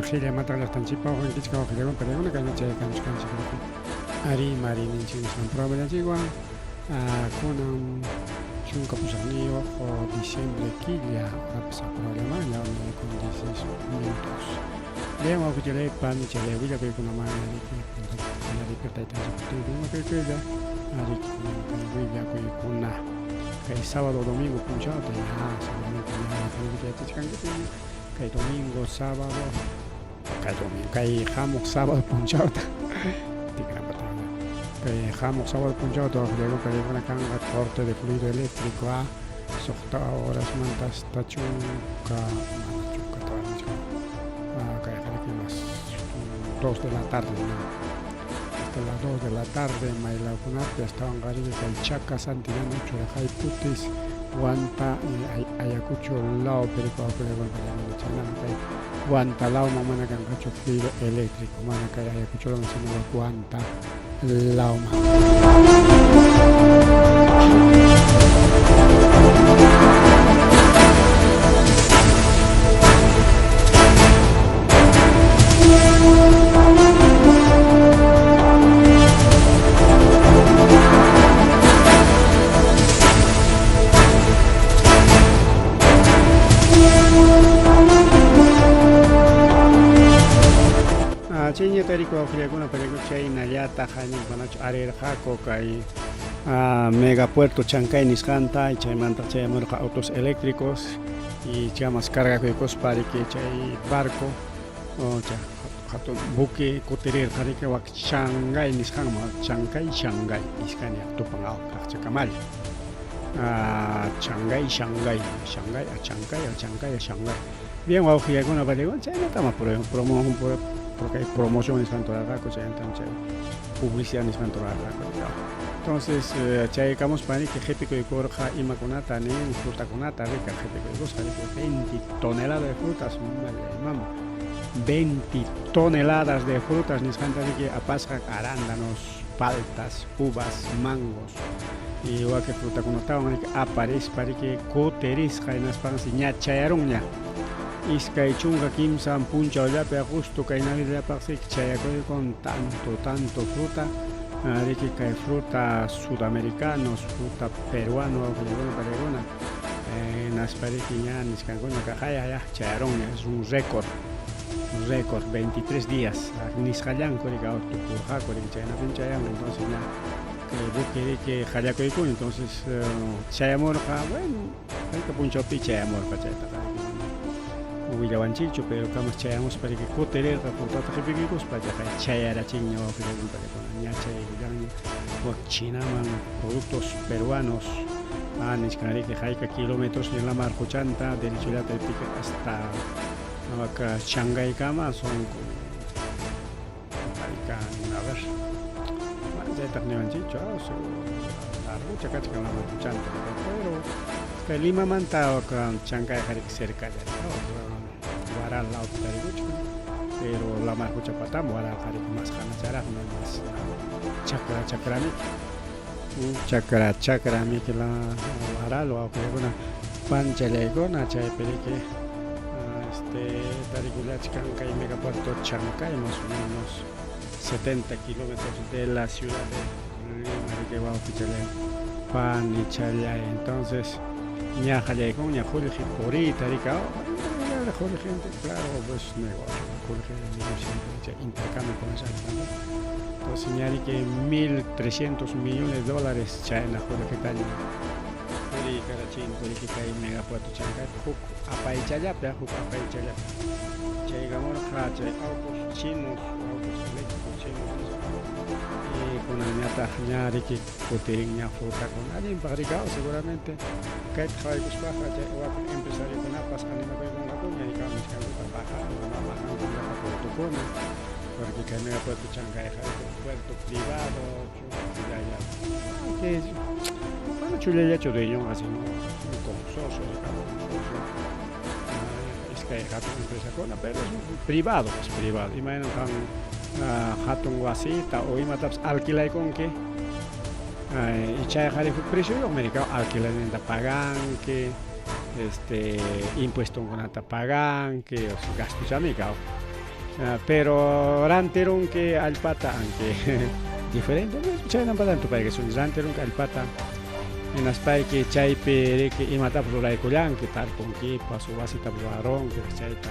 Qhillamataq llaqtanchikpa wawqinkichik wawqillakuna paykuna kayna chayakamuchkanchik riki ari mari ninchik nisqan programallanchikwan kunan 18 diciembre killa horapas apurallamanña con 16 minutos. Bien, wawqichalay panichalay willakuykunaman riki qallariypi taytanchik kutinpi riki kunan kay willakuykuna kay sábado domingo punchawta ya seguramente ya wakinnikichik yachachkankichik kay domingo sábado kay domingo kay hamuq sábado punchawta tikranpatana kay hamuq sábado punchawta wawqillaykuna paykuna kanqa corte de fluido eléctrico a suqta horasmanta hasta chunka mana chunka tawa kay qariki las 2 de la tarde ¿no? Hasta las 2 de la tarde maylawkunapi astawan qariki kay Chaca Santillana Churajay Putis Huanta Ayacucho law perico wawqillaykuna chaynami kay Huanta lawman mana kanqachu fluido eléctrico mana kay Ayacucho lawman sino Huanta lawman. Chayña tarikuq wawqillakuna payku chaynallataq añinkunachu arirqaku kay megapuerto Chancay nisqanta chaymanta chayamurqa autos eléctricos y chamas cargakuykuspa riki chay barco hatun buque kutirirqa riki wak Shanghái nisqanman Chancay Shanghái iskaynin tupan kaqchakamalla Chancay Shanghái Shanghái a Chancay a Chancay a Shanghái bien wawqillaykuna paykuna chaynatama porque promoción nisqanta rurarqaku chaynatam chay publicidad nisqanta rurarqaku entonces chaykamuspa riki qhipikuykurqa imakunata nin frutakunata rika qhipikuykusqa riki 20 toneladas de frutas mama 20 toneladas de frutas nisqanta riki apasqa arándanos, paltas, uvas, mangos y wakin frutakunatawan riki aparispa riki kutirisqa hinaspansi ña chayarunña 23 punchawllapi justo kay navidadllapaqsi chayakuykun tanto tanto fruta riki kay fruta sudamericanos, fruta peruano wawqillakuna paykuna hinaspa riki ña nichkankuna kaqaya ya chayarunña es un récord récord 23 días nisqallanku riki tukurqaku riki chaynapim chayanqa entonces ña kay buque riki qallakuykun entonces chayamurqa bueno hayka punchawpi chayamurqa chaytaqa willawanchikchu pero kamas chayamuspa riki kutirirqa frutata qipikuykuspa chaqay chayarachinña wawqillakuna paykuna ña chayaykullanña wak Chinaman productos peruanos nichkan riki hayka kilómetros lamar quchanta derechollata riptiki hasta wak Shanghái-kama son hayka a ver mana chaytaq niwanchikchu largocha kachkan lamar quchanta pero kay Limamanta wak Chancayqa riki cercalla Huaral lawpi tarikuchkan pero lamar qucha patam Huaralqa riki mas hanacharaqmi mas chakra chakramiki chakra chakramiki la Huaral wawqillakuna panchallaykuna chaypi riki este tarikullachkan kay megapuerto Chancay más o menos 70 kilómetros de la ciudad de Lima riki wawqichallay panichallay entonces ña qallaykunña qullqi puriyta riki qullqi claro pues negocio qullqi siempre intercambio comercial entonces ña riki 1300 millones de dólares chayna qullqitaña puriykarachinku riki kay megapuerto Chancay huk apaychallapi huk apaychallapi chaykamurqa chay autos chinos autos eléctricos chinos y kunanñataq ña riki kutirinña frutakuna allinpaq riki seguramente kayta qhawaykuspaqa chay wakin empresariokunapas animakuykunqakuña riki nichkankuta bajanqa bajanqa llapa productokuna porque kay megapuerto Chancayqa puerto privado chullalla que mana chullallachu dueñonqa sino un consorcio consorcio iskay hatun empresakuna pero es privado pues privado imaynam kan hatun wasita o imatapas alquilaykunki y chayqa huk precioyuqmi riki alquilerninta paganki este impuestonkunata paganki o sea gastochami. Pero rantirunki allpata anki diferente chaynampatan tupaykasun rantirunki allpata hinaspayki chaypi riki imatapas ruraykullanki tarpunkipas wasitapas rurarunki chayta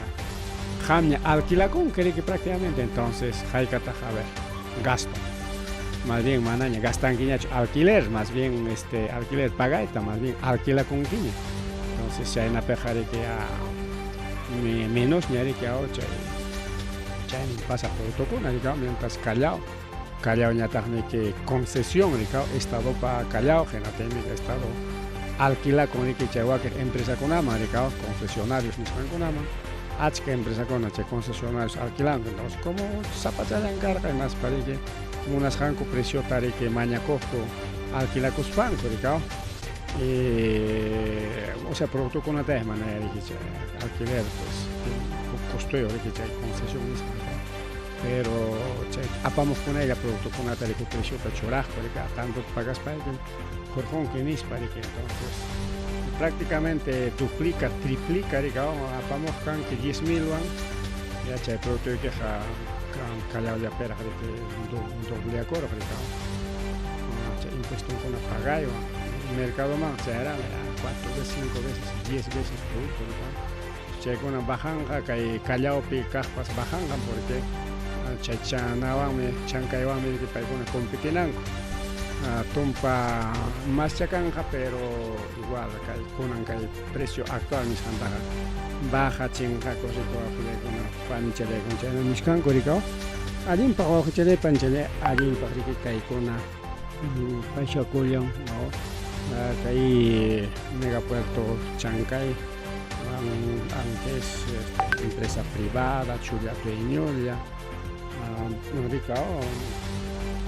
qamña alquilakunki riki prácticamente entonces haykataq a ver gasto más bien manaña gastankiñachu alquiler más bien este alquiler pagayta más bien alquilakunkiña entonces chaynapiqa riki menosña riki chay chaymi pasa productokuna riki mientras Callao Callaoñataqmi que concesión riki estadopa Callao hinaptinmi estado alquilakun riki chay wakin empresakunaman riki concesionarios nisqankunaman achka empresakuna chay concesionarios alquilanku entonces como sapachallan karqa hinaspa riki munasqanku preciota riki mañakuqku alquilakuspanku riki o sea productokunata mana riki chay alquiler pues huk costoyuq riki chay concesión nisqa pero chay apamuqkunalla productokunata riki preciota churaqku riki tantota pagaspaykim hurqunki nispa riki entonces prácticamente duplica triplica riki apamuq kanki 10 milwan ya chay productoykiqa Callaollapiraq riki dobleakuraq riki chay impuestonkuna pagaywan mercadoman chayrami cuatro veces cinco veces 10 veces producto riki chaykuna bajanqa kay Callaopi kaqpas bajanqa porque chay chanawanmi chankaywanmi riki paykuna competinanku tumpa mascha kanqa pero igual kay kunan kay precio actual nisqantaqa bajachinqaku riki wawqillaykuna panichallaykuna chayna nichkanku riki allinpaq wawqichalay panichalay allinpaq riki kaykuna payshakullan kay megapuerto Chancay antes empresa privada chulla dueñolla riki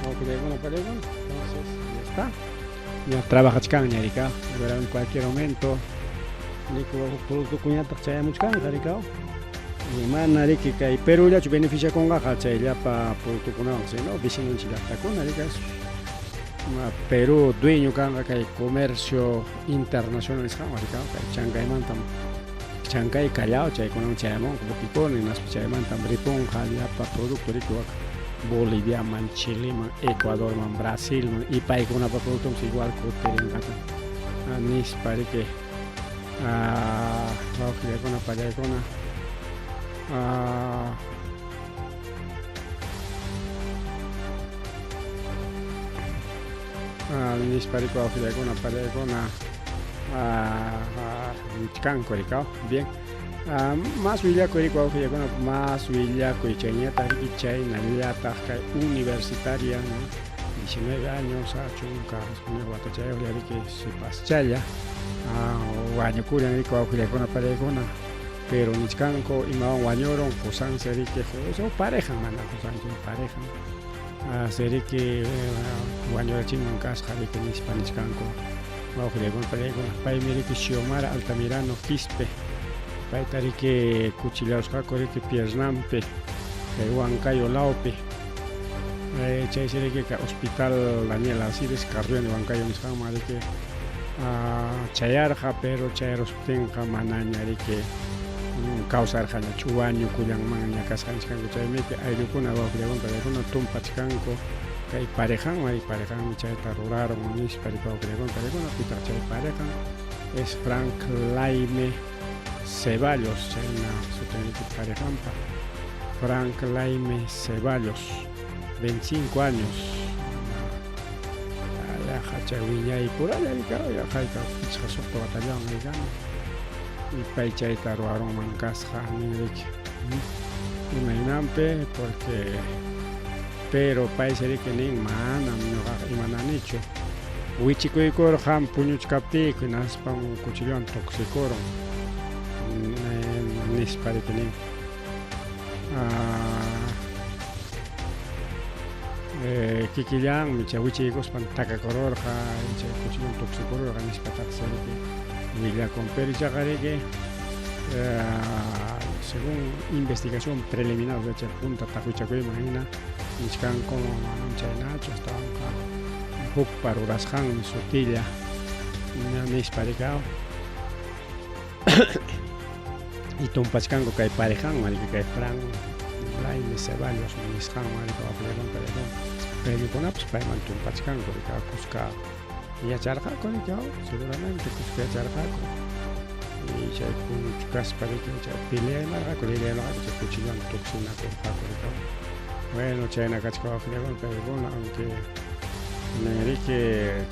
wawqillaykuna panillaykuna entonces ya está ña trabajachkanña riki en cualquier momento riki productokuñataq chayamuchkanqa riki y mana riki kay Perúllachu beneficiakunqaqa chay llapa productokunawan sino vecinonchik llaqtakuna riki Perú dueño kanqa kay comercio internacional nisqanwan riki kay Chancaymantam Chancay Callao chaykunaman chayamunqa buquekuna hinaspa chaymantam ripunqa llapa producto riki wak Boliviaman, Chileman, Ecuadorman, Brasilman y paykunapa productonpas igual kutirinqataq nispa riki wawqillaykuna pallaykuna nispa riki wawqillaykuna pallaykuna nichkanku riki bien más willakuy riki wawqillaykuna más willakuy chayñataq riki chaynallataq kay universitaria ¿no? 19 años chunka watachayuqlla riki sipaschalla wañukuran riki wawqillaykuna pallaykuna pero nichkanku imawan wañurun qusansi riki parejan mana qusanchu parejan riki wañurachinman kasqa riki nispa nichkanku wawqillaykuna pallaykuna paymi riki Xiomara Altamirano Quispe payta riki cuchillarusqaku riki piernanpi kay Huancayo lawpi chaysi riki kay hospital Daniel Alcides Carrión Huancayo nisqanman riki chayarqa pero chayarusptinqa manaña riki kawsarqañachu wañukullanmanña kasqa nichkanku chaymi ayllukuna wawqillaykuna pallaykuna tumpachkanku kay parejanwan parejanmi chayta rurarun nispa riki wawqillaykuna pallaykuna pitaq chay parejan es Frank Laime Ceballos chayna sutin riki parejanpa Frank Laime Ceballos 25 años yaqa chay wiñaypuralla riki yaqa pichqa suqta watallawan rikani y pay chayta ruwarunman kasqa nin riki imaynanpi porque pero paysi riki nin manam ñuqaqa imananichu wichikuykurqan puñuchkaptiyku hinaspam cuchillowan tuksikurun nispa riki nin kikillanmi chay wichiykuspan takakururqa chay cuchillowan tuksikururqa nispataqsi riki willakun pero ichaqa riki según investigación preliminar chay punta taqwichakuyman hina nichkanku manam chaynachu astawanqa hukpa rurasqanmi sutilla nispa riki y tumpachkanku kay parejanwan riki kay Frank Laime Ceballos nisqanwan riki wawqillakuna paykuna ayllukunapas payman tumpachkanku riki kuska yacharqaku riki seguramente kuska yacharqaku y chay puñuchkaspa riki chay peleaymarqaku liryaymarqaku chay cuchillowan tuksinakurqaku riki bueno chayna kachka wawqillakuna paykuna aunque riki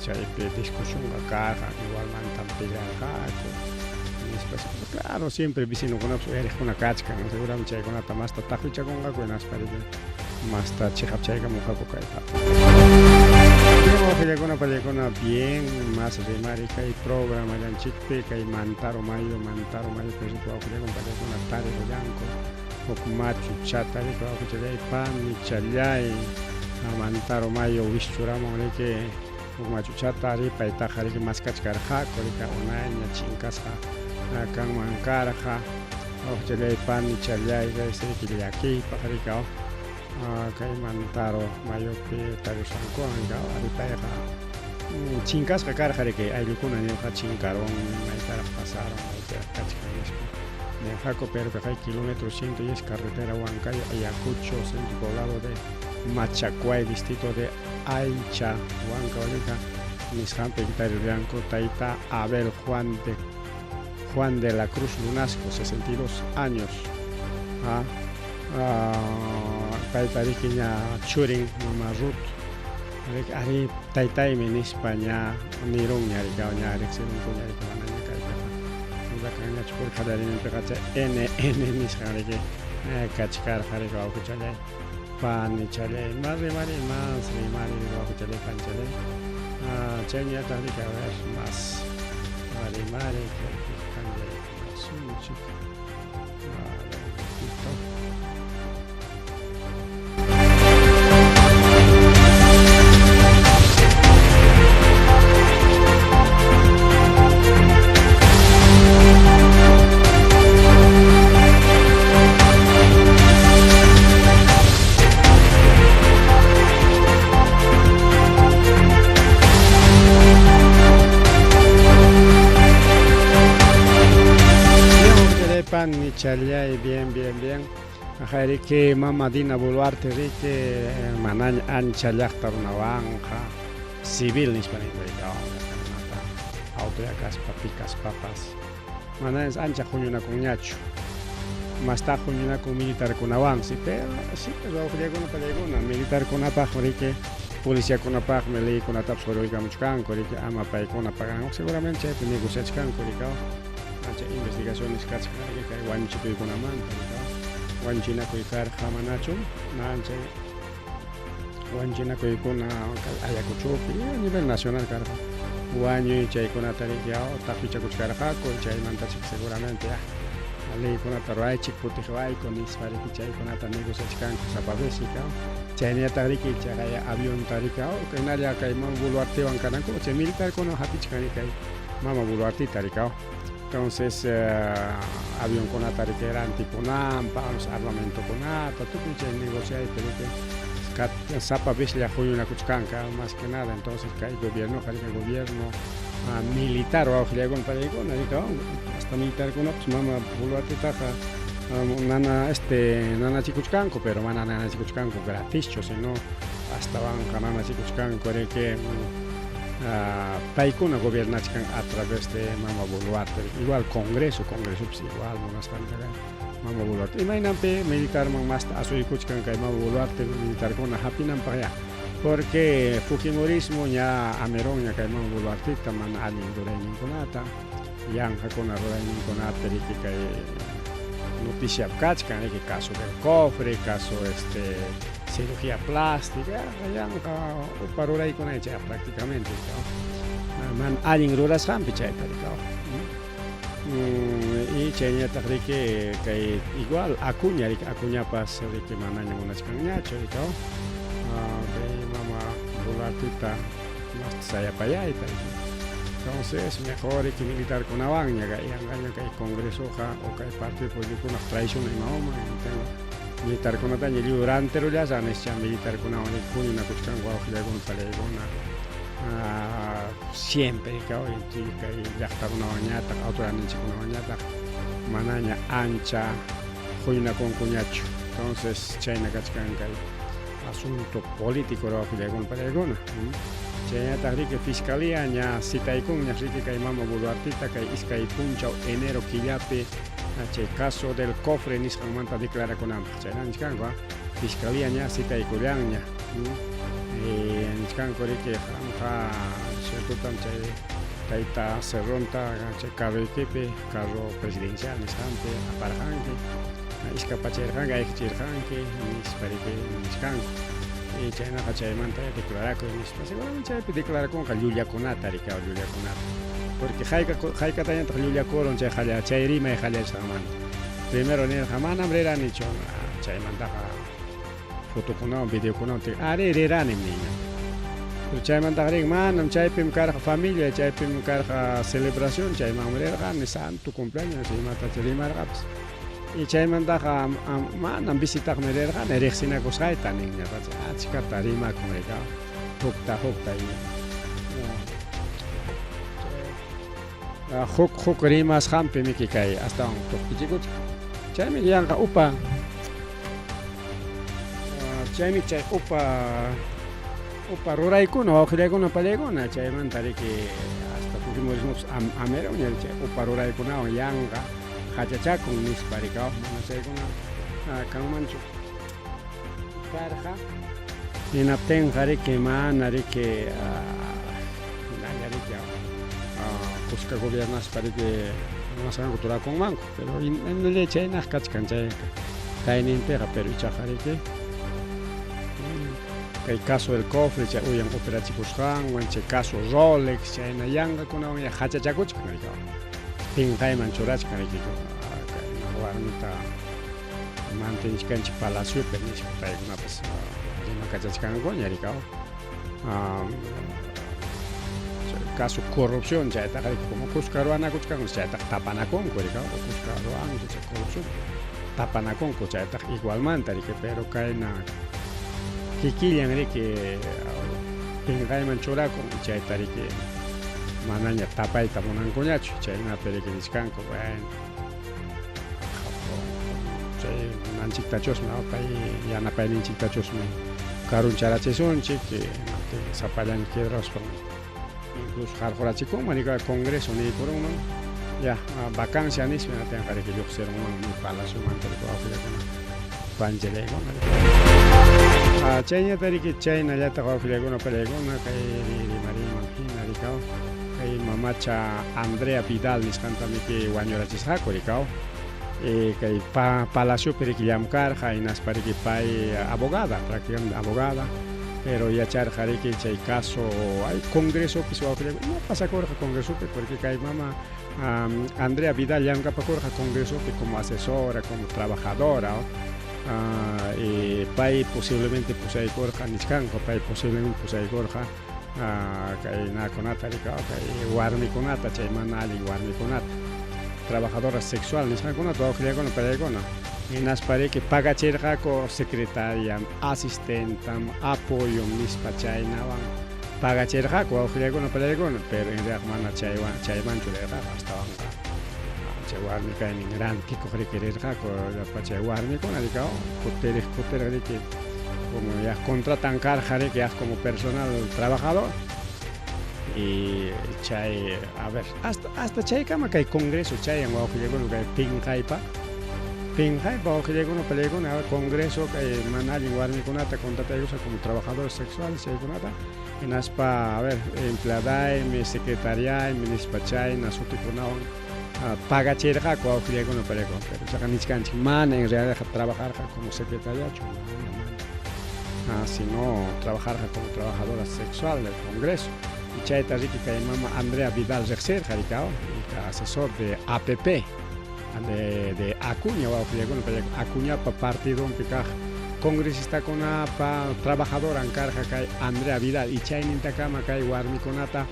chaypi discusionqa karqa igualmantam pelearqaku nispas claro siempre vecinokunapas uyariqkuna kachkan seguramente chaykunata masta taqwichakunqaku hinaspa riki masta chiqapchaykamunqaku kayta. Wawqillakuna paykuna bien más rimari kay programallanchikpi kay Mantaro Mayo Mantaro Mayupi riki wawqillakuna paykuna tarirullanku huk machuchata riki wawqichallay panichallay Mantaro Mayo wischuramun riki huk machuchata ri paytaqa riki maskachkarqaku riki unayña chinkasqa kanman karqa wawqichallay panichallay kay llakiypaq riki kay Mantaro Mayupi tarirusqankuwan ari payqa chinkasqa karqa riki ayllukuna nirqa chinkarun maytaraq pasarun maytaraq kachkan nispa nirqaku pero kay kilómetro 110 carretera Huancayo Ayacucho centro poblado de Machacuay distrito de Aycha Huancavelica nisqanpi tarirullanku tayta Abel Juan de la Cruz Lunasco 62 años payta riki ña churin mama Ruth ari taytaymi nispa ña nirunña riki ña riqsirunkuña riki manaña kaypiqa kanñachu porque qallariyninpiqa chay NN nisqan riki kachkarqa riki wawqichallay panichallay mas rimari mas rimari wawqichallay panichalay chayñataq riki a ver mas rimari kaypi cambiaykunasunchik a ver un ratito. Panichallay, bien, bien, bien. Riki mama Dina Boluarte riki manaña ancha llaqta runawanqa civil nispa ninqa autoridad kaspa pi kaspapas manañas ancha huñunakunñachu mastaq huñunakun militarkunawansi pero sí wawqillakuna pallaykuna militarkunapaq riki policiakunapaqmi leykunatapas ruraykamuchkanku riki ama paykuna pagananku seguramente chaypi negociachkanku riki ancha investigaciones kachkan riki kay wañuchikuykunamanta riki wañuchinakuy karqa manachu chay wañuchinakuykuna Ayacuchopi a nivel nacional karqa wañuy chaykunata riki taqwichakuchkarqaku chaymantachik seguramente leykunata ruraychik putiqwayku nispa riki chaykunata negociachkanku sapa vez chayñataq riki chay avionta riki hinalla kay mama Boluartewan kananku chay militarkuna hapichkan riki kay mama Boluarteta riki entonces avionkunata riki rantikunanpaq armamentokunata tukuy chay negociaypi riki sapa vezlla huñunakuchkanka más que nada entonces kay gobiernoqa riki gobierno militar wawqillaykuna pallaykuna riki hasta militarkunapas mama Boluartetaqa nana nanachikuchkanku pero mana nanachikuchkanku gratischu sino astawanqa nanachikuchkanku riki paykuna gobiernachkan a través de mama Boluarte igual congreso congresopas igual munasqanta mama Boluarte imaynanpi militarman masta asuykuchkan kay mama Boluarte militarkuna hapinanpaq ya porque fujimorismo ña amirunña kay mama Boluarteta mana allin rurayninkunata yanqakuna rurayninkunata riki kay noticia kachkan riki caso del cofre caso cirugía plástica yanqa upa ruraykuna chay prácticamente mana allin rurasqanpi chayta riki y chayñataq riki kay igual Acuña riki Acuñapas riki manaña munachkanñachu riki kay mama Boluarteta masta sayapayayta entonces mejor riki militarkunawanña kay yanqaña kay congresoqa o kay partido políticokunaq traición imawan militarkunataña lliw rantirullasa nischa militarkunawan riki huñunakuchkanku wawqillaykuna pallaykuna siempre kay llaqtakunawanñataq autoridadninchikkunawanñataq manaña ancha huñunakunkuñachu. Entonces chayna kachkan kay asunto político ruwakullaykuna pallaykuna. Chaynataq riki fiscalía ña citaykunña riki kay mama Boluartita kay iskay punchaw enero killapi chay caso del cofre nisqanmanta declarakunanpaq. Chayna nichkanku, fiscalía ña citaykullanña. Nichkanku riki qamqa ciertotam chay tayta Cerronta chay carroykipi, carro presidencial nisqanpi aparqanki, iskapachirqanki, ayqichirqanki nispa riki nichkanku. Y chaynaqa chaymanta declarakuy nispa. Seguramente chaypi declarakunqa llullakunata riki, llullakunata. Porque hayka haykatañataq llullakurun chay qalla chay rimay qallarisqanmanta. Primero nirqa manam riranichu, chaymantaqa fotokunawan videokunawan arí riranim niña. Pero chaymantaqa rin manam chaypim karqa familia, chaypim karqa celebración, chaymanmi rirqani santo cumpleaños imatacha rimarqapas. Y chaymantaqa manam visitaqmi rirqani riqsinakusqayta ninñatacha achkata rimakun rika hukta hukta huk huk rimasqanpi miki kay astawan tuqpichikuchkan. Chaymi yanqa upa chaymi chay upa upa ruraykuna wawqillaykuna pallaykuna chaymanta riki hasta fujimorismopas amirunña chay upa ruraykunawan yanqa hachachakun nispa rikaw mana chaykuna kanmanchu karqa. Hinaptinqa riki mana riki hinalla riki kuska gobiernaspa riki munasqanku turakunmanku, pero hinalla chaynaq kachkan chay kayninpiqa, pero ichaqa riki kay caso del cofre chay uyan operachikusqanwan, chay caso Rolex chayna yanqakunawan ya hachachakuchkan riki, pinqayman churachkan riki kayna warmita mantenichkanchik palaciopi nispa paykunapas rimakachachkankuña riki. Caso corrupción chaytaqa riki como kuska ruwanakuchkanku chaytaqa tapanakunku riki, kuska ruwanku chay corrupción tapanakunku chaytaqa igualmanta riki, pero kayna kikillan riki pinqayman churakun chayta riki manaña tapayta munankuñachu, chaynapi riki nichkanku bueno chay munanchiktachusmi pay yanapayninchiktachusmi karuncharachishunchik sapallan quedaruspan incluso qarqurachikunman riki congreso niykurunman ya vacancia nispa hinaptinqa riki lluqsirunmanmi palaciomanta riki wawqillakuna panchallaykuna. Chayñata riki chaynallataq wawqillakuna pallaykuna kay rimariyman hina rikaw kay mamacha Andrea Vidal nisqanta miki wañurachisqaku rikaw kay palaciopi riki llamkarqa hinaspa riki pay abogada, prácticamente abogada, pero yacharqa riki chay caso ay congresopis wawqillakuna ima pasakurqa congresopi porque kay mama Andrea Vidal llamkapakurqa congresopi como asesora, como trabajadora, y pay posiblemente pusaykurqa nichkanku pay posiblemente pusaykurqa kay nakunata rikaw kay warmikunata chay mana allin warmikunata trabajadora sexual nisqankunata wawqillakuna pallaykuna hinaspa riki pagachirqaku secretariam, asistentam, apoyom nispa chaynawan pagachirqaku wawqillakuna pallaykuna, pero en realidad mana chaywan chaymanchu rirqaku, astawanqa chay warmi kaynin rantikuq riki rirqaku llapa chay warmikuna rikaw kutiriq kutiriq riki como ya contratan karqa riki ya como personal trabajador y chay a ver hasta hasta chaykama kay congreso chayan wawqillakuna kay pinqaypa pinqaypa wawqillakuna pallaykuna congreso kay mana allin warmikunata contrataykusqa como trabajadores sexuales chaykunata hinaspa a ver empleadaymi secretariaymi nispa chayna sutikunawan pagachirqaku wawqillakuna pallaykuna, pero chaqa nichkanchik mana en realidad trabajarqa como secretariachu mana mana sino trabajarqa como trabajadora sexual del congreso y chayta riki kay mama Andrea Vidal riqsirqa rikaw y asesor de APP de Acuña wawqillakuna pallaykuna Acuñapa partidonpi kaq congresistakunapa trabajadoran karqa kay Andrea Vidal y chaynintakama kay warmikunata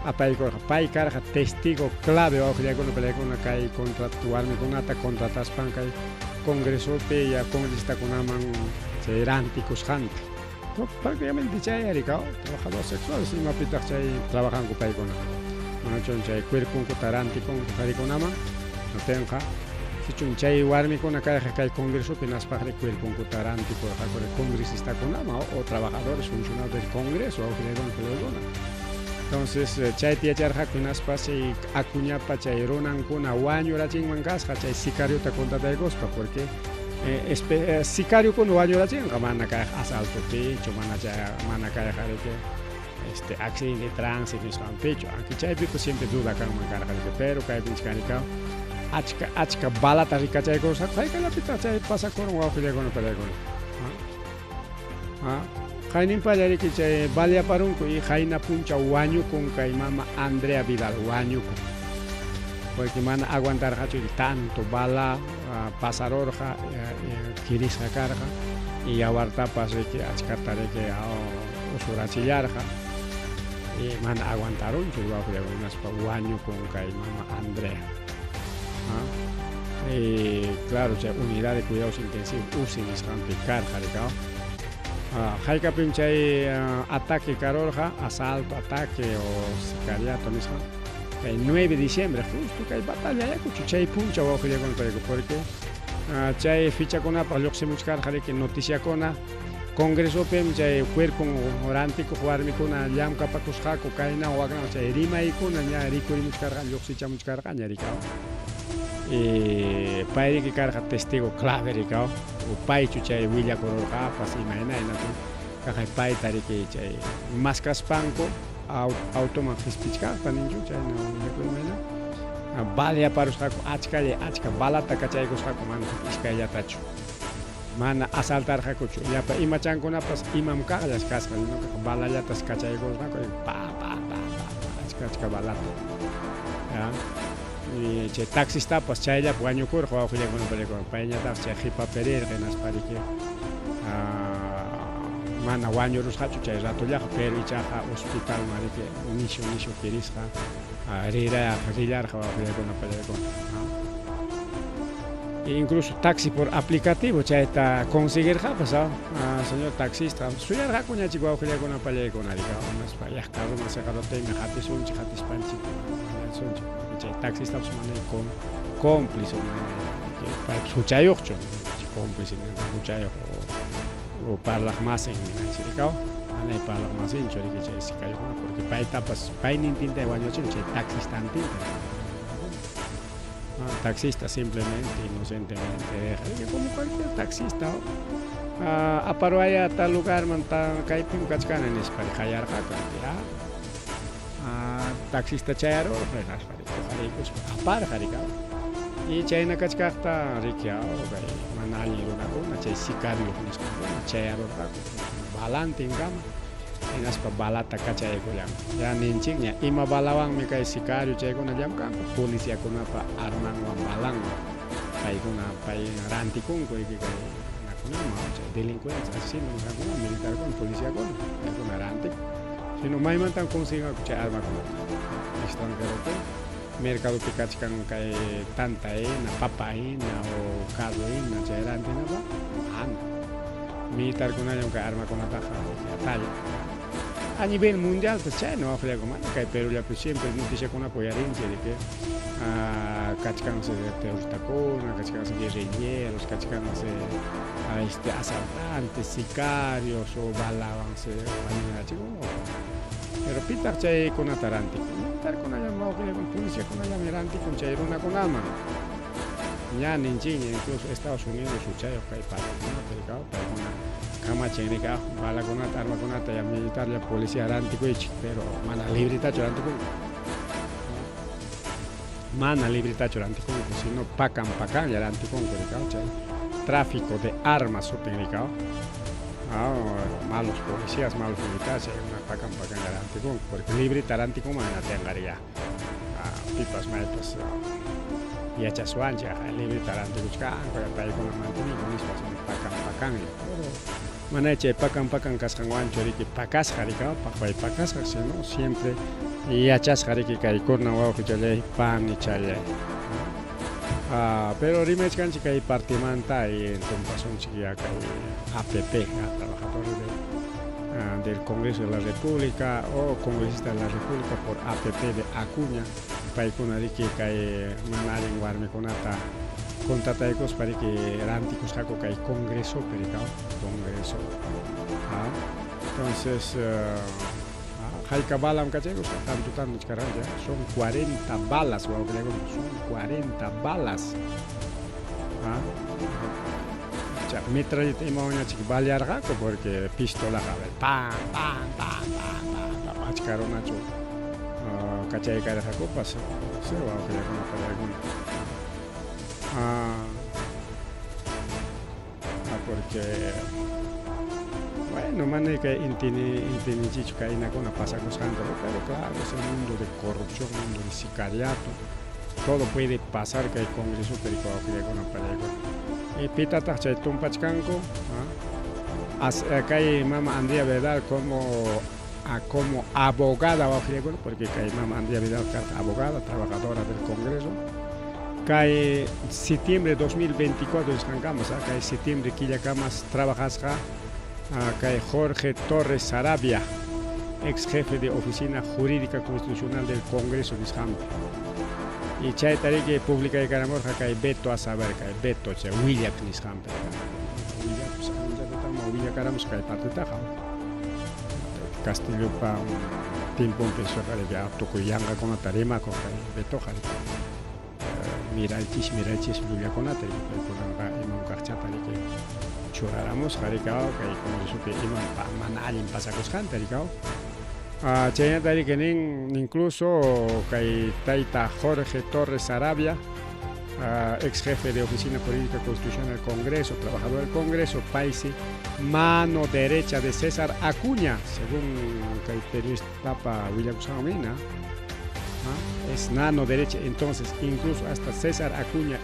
apaykurqa pay karqa testigo clave wawqillakuna pallaykuna kay warmikunata contrataspan kay congresopi ya congresistakunaman chay rantikusqanta prácticamente chay rikaw trabajador sexuales imapitaq chay trabajanku paykuna manachun chay cuerponkuta rantikunku qarikunaman natinqa. Sichum chay warmikuna kayqa kay congresopi naspaqri cuerponkuta rantikurqaku congresistakunaman o trabajadores funcionarios del congreso wawqillaykuna palaykuna. Entonces chayta yacharqaku hinaspa chay Acuñapa chay runankuna wañurachinman kasqa chay sicariota contrataykuspa porque sicariokuna wañurachinqa mana kayqa asaltopichu mana chay mana kayqa riki este accidente de tránsito nisqanpichu aunque chaypipas siempre duda kanman karqa riki pero kaypinchik karika achka achka balata rikachaykusqaku haykallapitaq chay pasakurun wawqillaykuna palaykuna qayninpalla riki chay baleaparunku y qayna punchaw wañukun kay mama Andrea Vidal wañukun porque mana aguantarqachu tanto bala pasarurqa kirisqa karqa y yawartapas riki achkata riki usurachillarqa y mana aguantarunchu wawqillakuna hinaspa wañukun kay mama Andrea. Y claro chay unidad de cuidados intensivos UCI nisqanpi karqa rikaw. Haykapim chay ataque karurqa, asalto, ataque o sicariato nisqan kay 9 de diciembre justo kay batalla Ayacucho chay punchaw wawqillakuna payku porque chay fichakunapaq lluqsimuchkarqa riki noticiakuna Congresopim chay cuerpon rantikuq warmikuna llamkapakusqaku kaynawan waknawan chay rimaykuna ña rikurimuchkarqa lluqsichamuchkarqaña rikaw. Y payriki karqa testigo clave rikaw o paychu chay willakururqapas imayna hinaptin kaqay payta riki chay maskaspanku automan qispichkaqta ninchu chayna willakuy imayna baleaparusqaku achkalla achka balata kachaykusqaku mana huk iskayllatachu. Mana asaltarqakuchu. Llapa imachankunapas imam kaqllas kasqa, ñuqaqa balallatas kachaykurqaku, pa pa pa pa pa achka achka balata. Ya. Y chay taxistapas chayllapi wañukurqa wawqillakuna paykuna, payñataqsi chay qipapi rirqa hinaspa riki mana wañurusqachu chay ratollaqa, pero ichaqa hospitalman riki nishu nishu kirisqa rirayarqa, rillarqa wawqillakuna paykuna. Incluso taxi por aplicativo chayta conseguirqapas, señor taxista, suyarqakuñachik wawqillakuna pallaykuna hinaspa yaq carroman seqaruptinmi hatisunchik, hatispanchik mañasunchik, chay taxistapas mana cómplice paypas huchayuqchu, cómplice huchayuq o parlaq masin ninanchik rikaw, manay parlaq masinchu riki chay sicariokuna porque paytapas paynintinta wañuchin chay taxistantinta. Taxista simplemente, inocentemente, como cualquier taxista, aparuaya tal lugarman kaypim kachkani nispa qayarqaku, ya. Taxista chayarurqa hinaspa huqariykuspa aparqa rikaw. Y chayna kachkaqta riki kay mana allin runakuna chay sicario nisqankuna chayarurqaku balantinkama hinaspa balata kachaykullanku. Ya ninchikña ima balawanmi kay sicario chaykuna llamkanku policiakunapa armanwan balanwan paykuna pay rantikunku riki kay runakunaman chay delincuentes asesino nisqankuna militarkuna policiakuna paykuna rantikun. Sino maymantam conseguinqaku chay armakunata extranjeropi mercadopi kachkan kay tanta hina, papa hina o carro hina chay rantinapaq mana. Militarkunallam kay armakunataqa atallan. A nivel mundial pues chayna waqllaku mana kay Perú llapi siempre noticiakunapi uyarinchik de que kachkansi terroristakuna, kachkansi guerrilleros, kachkansi este asaltantes, sicarios o balawansi wañunachikun. Pero pitaq chaykunata rantikun? Militarkunallam wawqillakuna, policiakunallami rantikun chay runakunaman. Ña ninchikña incluso Estados Unidos huchayuq kay partikunapi rikaw, paykuna kamachin rikaw balakunata, armakunata ya militarlla policía rantikuychik, pero mana libretachu rantikunku. Mana libretachu rantikunku, sino pakan pakanlla rantikunku rikaw chay tráfico de armas sutin rikaw. Malos policías, malos militares, chaykuna pakan pakanlla rantikunku, porque libreta rantikunman hina pipas maypas yachaswanchik libreta rantikuchkanku paykuna manteninku nispa pakan pakanlla. Pero mana chay pakan pakan kasqanwanchu riki pakasqa rikaw, paqway pakasqa, sino siempre yachasqa riki kay kurna wawqichallay panichallay. Pero rimachkanchik kay partimanta y tumpasunchik ya kay APP, trabajadores del Congreso de la República o congresista de la República por APP de Acuña, paykuna riki kay mana allin warmikunata Contrataykuspa riki rantikusqaku kay congresopi rikaw congreso ah entonces hayka balam kachaykusqa tanto tanto nichkarqanchik son 40 balas wawqillaykuna son 40 balas ah metralleta imawanñachik balearqaku porque pistolaqa a ver pam pam pam pam pam pam achka runachu kachaykarqakupas no sé wawqillaykuna pallaykuna Ah, ah, porque bueno, mana kay intini intininchikchu kaynakuna pasakusqanta, pero claro, es el mundo de corrupción, mundo de sicariato, todo puede pasar kay congresopi wawqillaykuna pallaykuna. Y pitataq chay tumpachkanku, ah, as, kay mama Andrea Vidal como a como abogada wawqillaykuna, porque kay mama Andrea Vidal karqa abogada, trabajadora del Congreso. Kay septiembre 2024 nisqankamas, kay septiembre killakamas trabajasqa kay Jorge Torres Sarabia, ex jefe de Oficina Jurídica Constitucional del Congreso nisqanpi. Y chayta riki publicaykaramurqa kay Beto a saber, kay Beto chay willak nisqanpi. Willak, willakaramus kay partitaqa. Castillopa tiemponpi riki tukuy yanqakunata rimakuq kay Betoqa. Miraychis miraychis llullakunata paykunanqa imam kaqchata riki churaramusqa rikaw kay congresopi imam mana allin pasakusqanta rikaw. Chaynata riki nin incluso kay tayta Jorge Torres Sarabia, ex jefe de Oficina Jurídica Constitucional del Congreso, trabajador del Congreso, paysi mano derecha de César Acuña, según kay periodistapa willakusqanmi. Es mano derecha, entonces incluso hasta César Acuña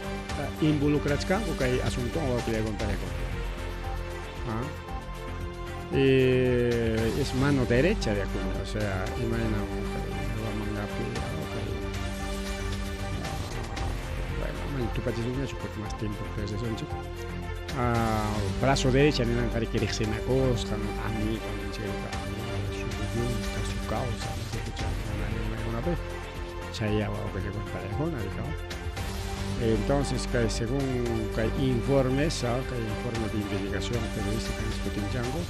involucrachkanku kay asuntowan wawqillaykuna. Es mano derecha de Acuña, o sea, imaynam kay kay bueno, mana tupachisunñachu porque más tiempo perdesunchik. Brazo derecha ninanqa riki riqsinakusqan, amigo ninchik, amigo, su yunta, su causa, mana rimaykunapi chay wawqillaykuna pallaykuna rikaw. Entonces, kay según kay informes, kay informe de investigación periodística nisqutinchanku,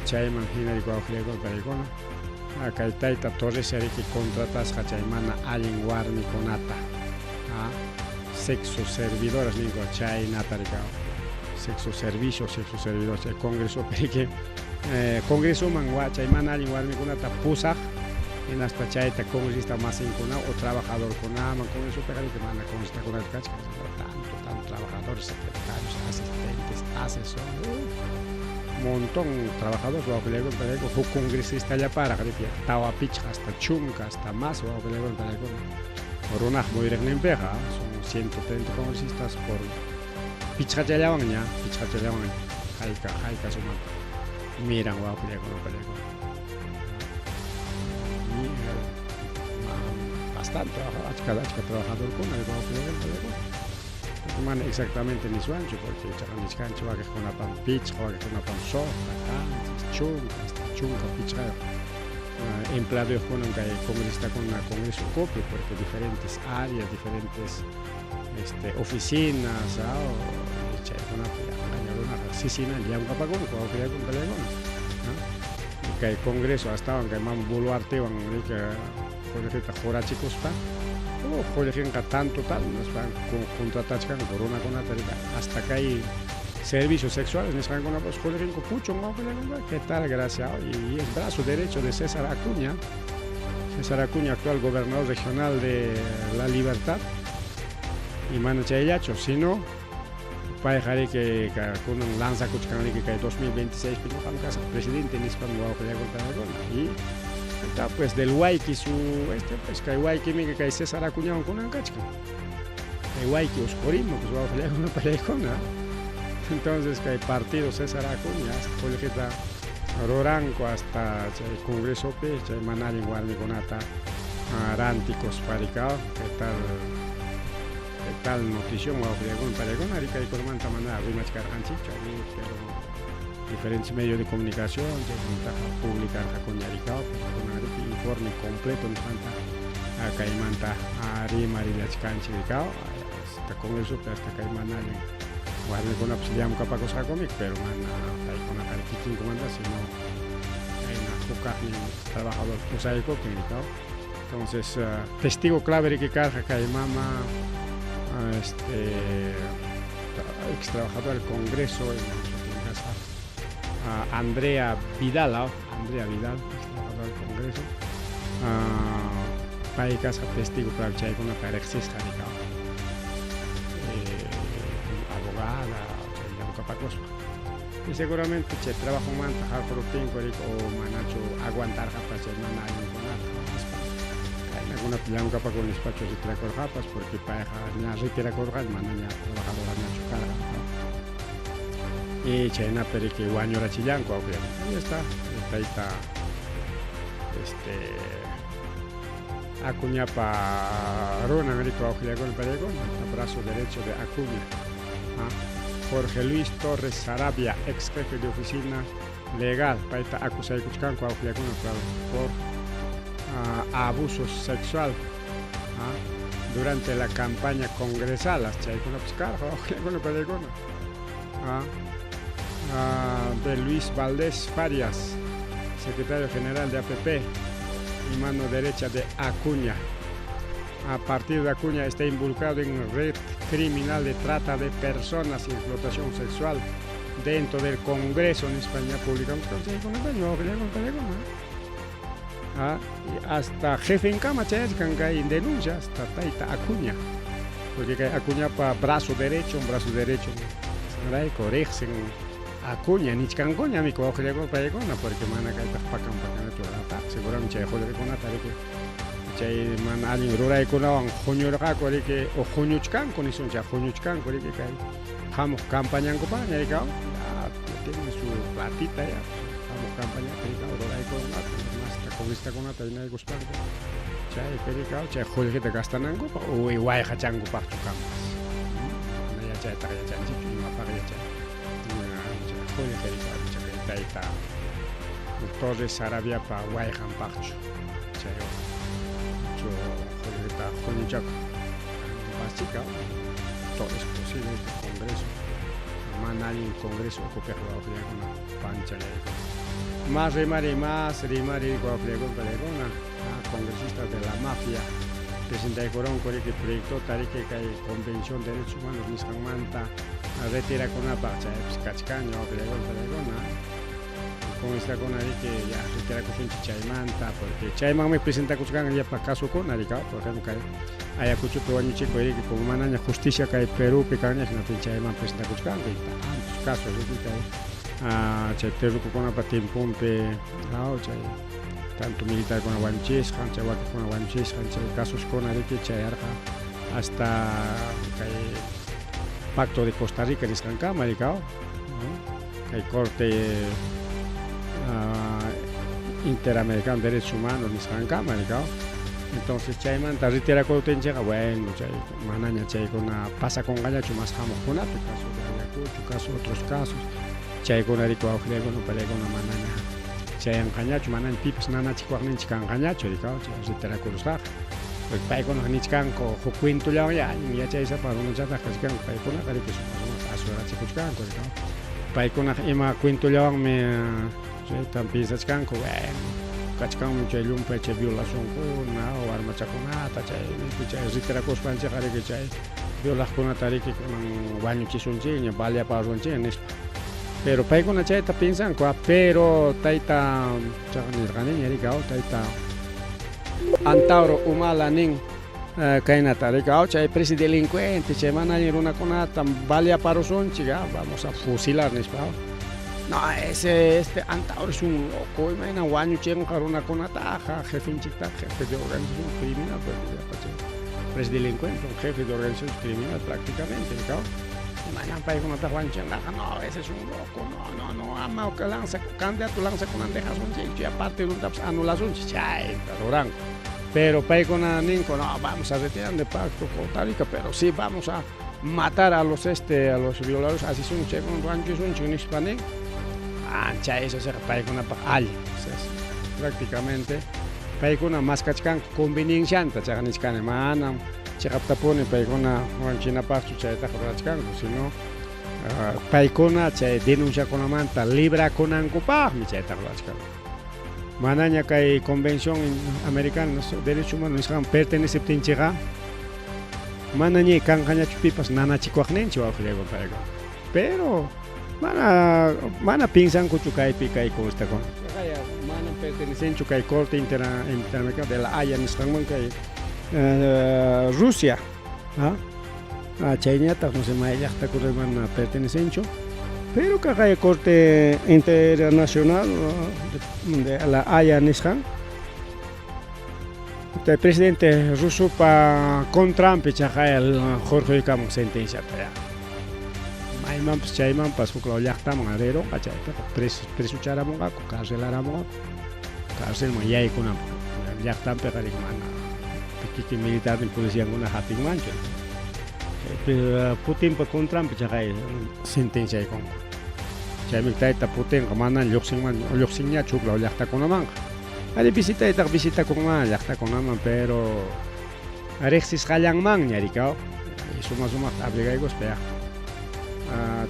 chayman hina wawqillaykuna pallaykuna, kay tayta Torres riki contratasqa chay mana allin warmikunata, sexo servidoras ninku chaynata rikaw, sexo servicio, sexo servidor, chay congresopi riki congresoman chay mana allin warmikunata pusaq hinaspa chayta congresista masinkuna o trabajadorkunaman congresopiqa riki mana congresistakuna kachkan, tanto tanto trabajadores, secretarios, asistentes, asesores, montón trabajadores wawqillaykuna pallaykuna, huk congresistallaparaq riki tawa pichqa hasta chunka hasta más wawqillaykuna pallaykuna runaq muyuriqninpiqa son 130 congresistas por pichqachallawanña, pichqachallawan hayka hayka sumanta miran wawqillaykuna pallaykuna. Bastante achka achka trabajadorkuna wawqillaykuna pallaykuna. Mana exactamente niswanchu porque ichaqa nichkanchik wakiqkunapam pichqa, wakiqkunapam suqta, qanchis, chunka, hasta chunka pichqayuq empleadoyuqkunam kay congresistakuna congreso ukupi porque diferentes áreas, diferentes oficinas, chaykunapi runaqa sisina llamkapakunku wawqillaykuna pallaykuna. Kay congreso astawan kay mama Boluartewan riki qullqita qurachikuspa qullqinqa tanto tal nispa contratachkanku runakunata riki hasta kay servicios sexuales nisqankunapas qullqinku puchun wawqillaykuna. Qué tal gracia, y es brazo derecho de César Acuña. César Acuña, actual gobernador regional de La Libertad. Y mana chayllachu, sino payqa riki kunan lanzakuchkan riki kay 2026 pi ñuqam kasaq presidente nispan wawqillaykuna. Y está pues del Huayqui su pues kay Huayquimi kay César Acuñawan kunan kachkan. Kay Huayqui usqurimun pues wawqillaykuna pallaykuna. Entonces kay partido César Acuña qullqita ruranku hasta chay congresopi chay mana allin warmikunata rantikuspa rikaw. Qué tal notición wawqillaykuna pallaykuna, rikaykunamanta mana rimachkarqanchikchu pero diferentes medios de comunicación chaykunataqa publicarqakuña rikaw, kunan riki informe completo nisqanta kaymanta rimarillachkanchik rikaw. Hasta congresopi hasta kay mana allin warmikunapas llamkapakusqakumik, pero mana paykunaqa kikinkumanta, sino kayna hukaqnin trabajador pusaykuptin, rikaw. Entonces, testigo clave riki karqa kay mama este ex trabajador del Congreso kasqa Andrea Vidal, Andrea Vidal, ex trabajador del Congreso. Pay kasqa testigo clave chaykunata riqsisqa rikaw. Abogada, chay llamkapakuspa. Y seguramente chay trabajomanta qarquruptinku riki o manachu aguantarqapas chay mana allinkunata qawaspa. Kaynakunapi llamkapakuni nispachu retirakurqapas, porque payqa ña retirakurqa, manaña trabajadorañachu karqa. Y chaynapi riki wañurachillanku awqillakuna. Ahí está, tayta este Acuñapa runan riki wawqillakuna paykuna, brazo derecho de Acuña. Jorge Luis Torres Sarabia, ex jefe de oficina legal, payta acusaykuchkanku awqillakuna por abuso sexual durante la campaña congresal, chaykunapas karqa wawqillakuna paykuna. De Luis Valdés Farias, secretario general de APP y mano derecha de Acuña. A partir de Acuña está involucrado en red criminal de trata de personas y explotación sexual dentro del Congreso en España. Publicamos y hasta jefe en cama en denuncia hasta tayta Acuña, porque kay Acuña pa brazo derecho, un brazo derecho riqsin Acuña nichkankuña mi wawqillakuna paykuna, porque mana kaytaq pakan pakanachu rurarqaku, seguramente chay qullqikunata riki chay mana allin ruraykunawan huñurqaku riki o huñuchkanku nisun chay huñuchkanku riki kay hamuq campañankupaqña riki ya tienen su platita ya hamuq campañapi riki ruraykunata masta congresitakunata hinaykuspanku chaypi riki chay qullqita gastanankupaq o wayqachankupaqchu kanpas mana yachaytaqa yachanchikchu imapaq yachay qullqi riki chay tayta Torres Sarabiapa wayqanpaqchu chay chu qullqita huñuchaku kanpaschika todo es posible este congreso mana allin congreso ukupiq wawqillakuna panchallaykuna más rimari más rimari wawqillakuna paykuna congresistas de la mafia presentaykuronku riki proyectota riki kay convención de derechos humanos nisqanmanta retirakunapaq chaypis kachkanña wawqillakuna paykuna congresistakuna riki ya retirakusunchik chaymanta, porque chaymanmi presentakuchkan llapa casokuna riki, por ejemplo kay Ayacuchopi wañuchikuy riki como manaña justicia kay Perupi kanña hinaptin chayman presentakuchkanku y tantos casos riki kay chay terrukukunapa tiemponpi chay tanto militarkuna wañuchisqan chay wakikuna wañuchisqan chay casoskuna riki chayarqa hasta kay Pacto de Costa Rica nisqankama riki, kay Corte Interamericano de Derechos Humanos nisqankama riki. Entonces chaymanta retirakuptinchikqa bueno chay manaña chaykuna pasakunqañachu mas hamuqkunapi caso de Ayacucho, caso otros casos chaykuna riki wawqillakuna paykuna manaña chayanqañachu, manaña pipas nanachikuwaqninchik kanqañachu riki chay retirakurusqaqa. Porque paykunaqa nichkanku huk cuentollawan ya allin yachaysapa runachataq kachkanku paykunaqa riki sumaq sumaqta asurachikuchkanku riki. Paykunaqa ima cuentollawanmi chaytam piensachkanku, bueno kachkanmi chay llumpay chay violacionkuna warmachakunata chay chay retirakuspanchikqa riki chay violaqkunata riki kunan wañuchisunchikña baleaparunchikña nispa. Pero paykuna chayta piensanku, pero tayta chaqa nirqaniña riki tayta Antauro Humala nin kaynata riki chay presidelincuente chay mana allin runakunata baleaparusunchik, vamos a fusilar nispa. No, ese este Antauro es un loco, imayna wañuchinqa runakunataqa jefenchiktaqa jefe de organización criminal, porque llapa chay presidelincuente, un jefe de organización criminal prácticamente, riki. Imaynan paykunataqa wañuchinqaqa, no, ese es un loco, no, no, no, ama lanza, candidato lanzakunan dejasunchikchu, y aparte runtapas anulasunchik, chayta ruranku. Pero paykuna ninku, no, vamos a retirar de Pacto Costa Rica, pero sí vamos a matar a los a los violadores, así son chaykuna wañuchisunchik nispa nin. Ancha eso paykunapaq allin, o sea, prácticamente paykuna maskachkanku conveniencianta chaqa nichkani manam Chiqaptapuni paykuna wanchinapaqchu chaytaqa rurachkanku, sino paykuna chay denunciakunamanta librakunankupaqmi chaytaqa rurachkanku. Manaña kay Convención Americana de Derechos Humanos nisqan perteneceptinchikqa manaña kanqañachu pipas nanachikuwaqninchik wawqillayku payqa. Pero mana mana piensankuchu kaypi kay costakuna. Manam pertenecenchu kay Corte Interamericana de la Haya nisqanman kay Rusia. Chayñataq no sé may llaqtakuna mana pertenecenchu. Pero kaqay Corte Internacional de la Haya nisqan chay presidente rusopa contranpi chaqay hurquykamun sentenciata ya. Maymanpas chaymanpas huk law llaqtaman rirunqa chaypiqa presocharamunqaku, carcelaramunqaku, carcelman yaykunanpaq. Llaqtanpiqa riki mana kikin militarnin policiankuna hapinmanchu. Putinpa contranpi chaqay sentenciaykunku. Chaymi tayta Putinqa mana lluqsinman lluqsinñachu huk law llaqtakunamanqa. Ari visitaytaqa visitakunman llaqtakunaman, pero riqsisqallanmanña rikaw suma sumaqta abrigaykuspa ya.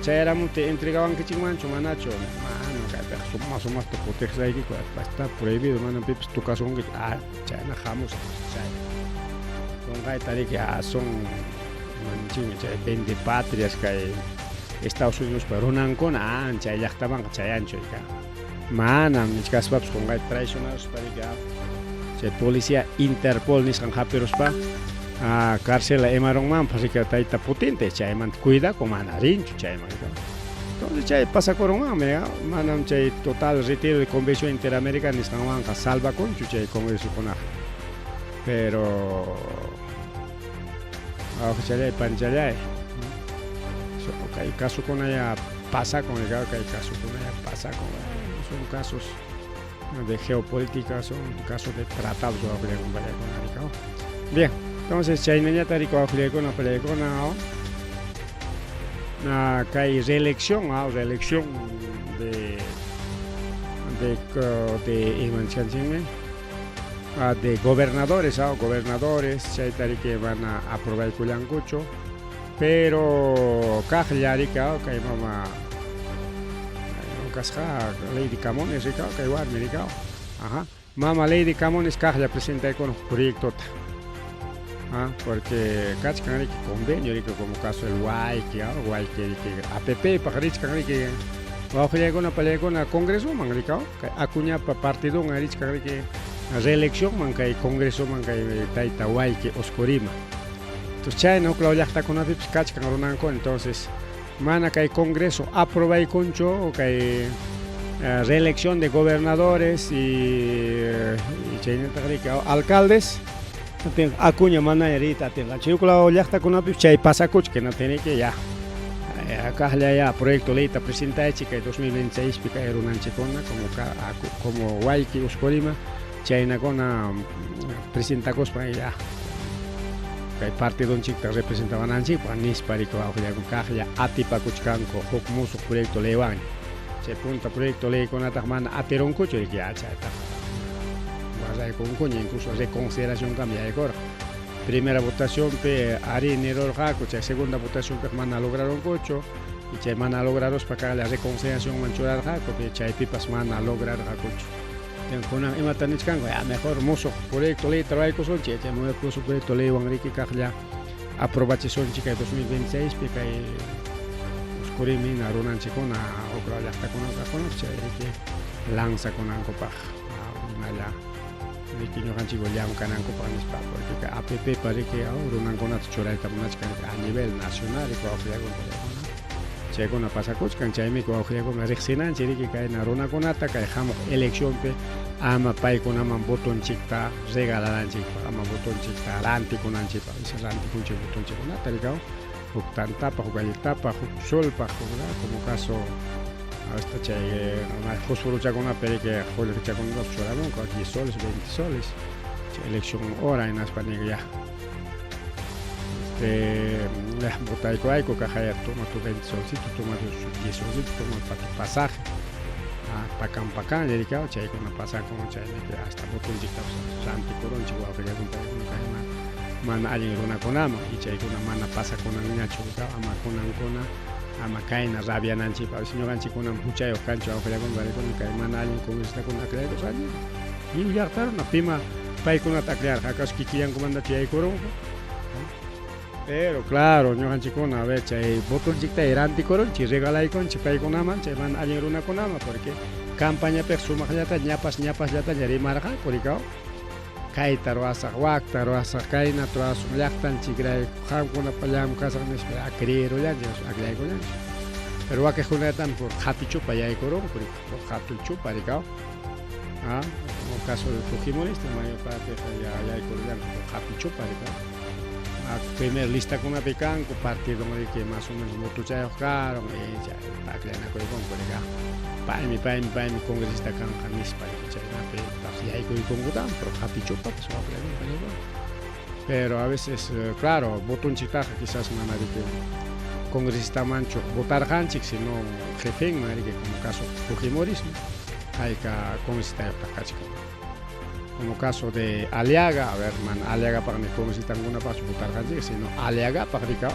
Chayaramuptiy entregawankichikmanchu manachu? Mana kaypiqa suma sumaqta protegesaykiku, está prohibido, manam pipas tocasunkichu. Ah, chayna hamusaq chay. Qunqayta riki son imaninchikmi chay vendepatrias kay Estados Unidospa runankuna chay llaqtamanqa chayanchu rika. Manam nichkaspapas qunqayta traicionaruspa riki chay policía Interpol nisqan hapiruspa carcela imarunmanpas riki tayta Putinta chaymanta cuidakun mana rinchu chayman. Entonces chay pasakurunmanmi manam chay total retiro de Convención Interamericana nisqanwanqa salvakunchu chay congresokunaqa. Pero wawqichalláy panichalláy kay casokuna ya pasakun kay casokuna ya pasakun son casos de geopolítica, son casos de tratados wawqillaykuna. Bien, entonces chaynañata riki wawqillaykuna palaykuna kay reelección, reelección de imanchanchikmi de gobernadores, gobernadores chayta riki mana aprobaykullankuchu, pero kaqlla riki kay mama kasqa Lady Camones riki kay warmi riki ajá mama Lady Camones kaqlla presentaykuna proyectota. Porque kachkan riki convenio riki como caso el Huayqui, Huayqui riki APP paq richkan riki wawqillaykuna palaykuna congresoman riki kay Acuñapa partidunwan richkan riki reeleccionman kay congresoman kay tayta Huayqui Oscorima. Entonces chayna huk law llaqtakunapipas kachkan runankuna, entonces mana kay congreso aprobaykunchu kay reelección de gobernadores y chaynataq riki alcaldes Acuña manaña riyta atinqachu. Huk law llaqtakunapis chay pasakuchkan hinaptinriki ya kaqlla ya proyecto leyta presentaychik kay 2026 pi kay runanchikkuna como como Huayqui Oscorima chaynakuna presentakuspa ya kay partidonchikta representawananchikpaq nispa riki wawqillakuna kaqlla atipakuchkanku huk musuq proyecto leywanña. Chay punta proyecto leykunataq mana atirunkuchu riki ya chaytaqa guardaykunkuña incluso reconsideracionkama yaykurqa. Primera votacionpi arí nirurqaku, chay segunda votacionpiqa mana lograrunkuchu y chay mana lograruspa kaqlla reconsideracionman churarqaku, chaypipas mana lograrqakuchu. Kunan imata nichkanku, ya mejor musuq proyecto leyta ruraykusunchik, chay musuq proyecto leywan riki kaqlla aprobachisunchik kay 2026 pi kay Oscorimina runanchikkuna huk law llaqtakuna kaqkuna chay riki lanzakunankupaq hinalla riki ñuqanchikwan llamkanankupaq nispa, porque kay APP pa riki runankunata churayta munachkan a nivel nacional riki wawqillakuna chaykuna pasakuchkan, chaymi wawqillakuna riqsinanchik riki kayna runakunata kay hamuq eleccionpi ama paykunaman votonchikta regalananchikpaq, ama votonchikta rantikunanchikpaq, isa rantikunchik votonchikkunata riki huk tantapaq, huk galletapaq, huk solpaq, como caso hasta chay fosforochakunapi riki qullqichakunatapas churamunku 10 soles, 20 soles chay elección hora hinaspa nin ya ya votaykuwayku kaqaya toma tu 20 solcito, toma tu 10 solcito, toma pa tu pasaje pakan pakanlla riki chaykuna pasakun chaymi hasta votonchiktapas rantikurunchik wawqillakuna paykuna kayma. Mana allin runakunaman y chaykuna mana pasakunanñachu ama kunankuna ama kayna rabiananchikpaq. A veces ñuqanchikkunam huchayuq kanchik wawqillakuna panikuna kay mana allin congresistakuna akllaykusqanchik. Lliw llaqta runa pima paykunata akllarqa acaso kikillankumantachu yaykurunku? Pero claro, ñuqanchikkuna a ver chay votonchikta rantikurunchik, regalaykunchik paykunaman chay mana allin runakunaman porque campañapiqa sumaqllata ñapas ñapasllataña rimarqaku rikaw. Kayta ruwasaq, wakta ruwasaq, kaynata ruwasun llaqtanchikrayku, qamkunapa llamkasaq nispa creerullanchik, akllaykullanchik. Pero wakiqkunatam por qatichupa yaykurunku, por qatichupa rikaw. Ah, como caso de Fujimorista, mayor parte ya yaykurullanku por qatichupa rikaw. Ah, primer listakunapi kanku, partido riki más o menos votochayuq karon, y chay akllanakuykunku rikaw. Paymi, paymi, paymi congresista kanqa nispa chaynapi yaykuykunkutam, pero qatichupapas Pero a veces, claro, votonchiktaqa quizás mana riki congresistamanchu votarqanchik, sino jefenman riki, como caso Fujimorismo, hayka congresistayuqtaq kachkan. Como caso de Aliaga, a ver, mana Aliagapaqmi congresistankunapaqchu votarqanchik, sino Aliagapaq rikaw.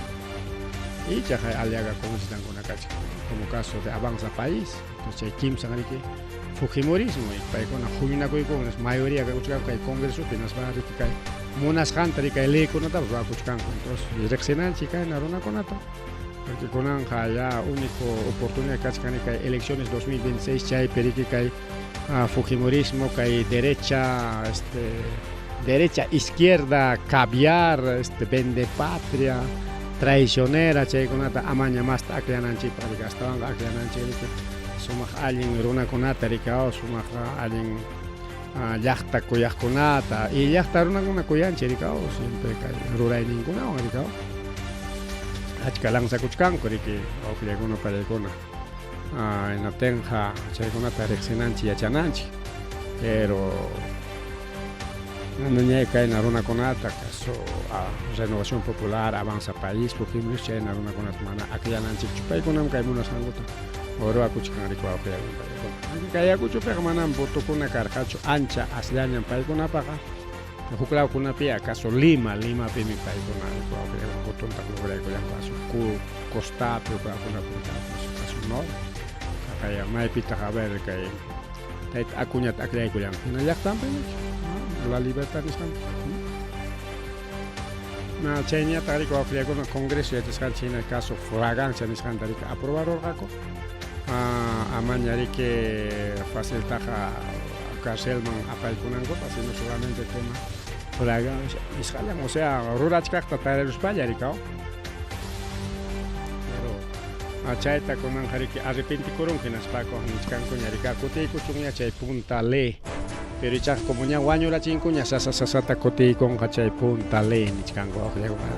Y chaqay Aliaga congresistankuna kachkan. Como caso de Avanza País, entonces chay kimsan riki Fujimorismo y paykuna huñunakuykunku mayoría kakuchkanku kay congresopi hinaspa riki kay munasqanta riki kay leykunatapas ruwakuchkanku. Entonces riqsinanchik kayna runakunata porque kunanqa ya único oportunidad kachkan kay elecciones 2026 chaypi riki kay Fujimorismo kay derecha derecha izquierda caviar vende patria traicionera chaykunata amaña masta akllananchikpaq riki astawanqa akllananchik riki sumaq allin runakunata riki sumaq allin llaqta kuyaqkunata y llaqta runakuna kuyanchik rikaw siempre kay rurayninkunawan rikaw achka lanzakuchkanku riki wawqillaykuna pallaykuna hinaptinqa chaykunata riqsinanchik yachananchik pero manañay kayna runakunata caso Renovación Popular, Avanza País, Fujimorismo chayna runakunata mana akllananchikchu paykunam kay munasqankuta ruwakuchkan riki wawqillaykuna pallaykuna. Kay Ayacuchopiqa manam votokuna karqachu ancha asllañam paykunapaqa huk lawkunapi acaso Lima, Limapimi paykuna wawqillaykuna votonta lograykullanku asu costapi huk lawkunapi asu norte kay maypitaq a ver kay tayta Acuñata akllaykullanku hina llaqtanpi La Libertad nisqanpi. Na chayñataq riki wawqillaykuna Congreso yachasqanchik hina caso fragancia nisqanta riki aprobarurqaku amaña riki faciltaqa carcelman apaykunankupaq sino solamente tema fragancia nisqallan o sea rurachkaqta tariruspalla rikaw pero chayta kunanqa riki arrepentikurunku hinaspaku nichkankuña rika kutiykuchunña chay punta ley pero ichaqa como ña wañurachinkuña sasa sasata kutiykunqa chay punta ley nichkanku wawqillaykuna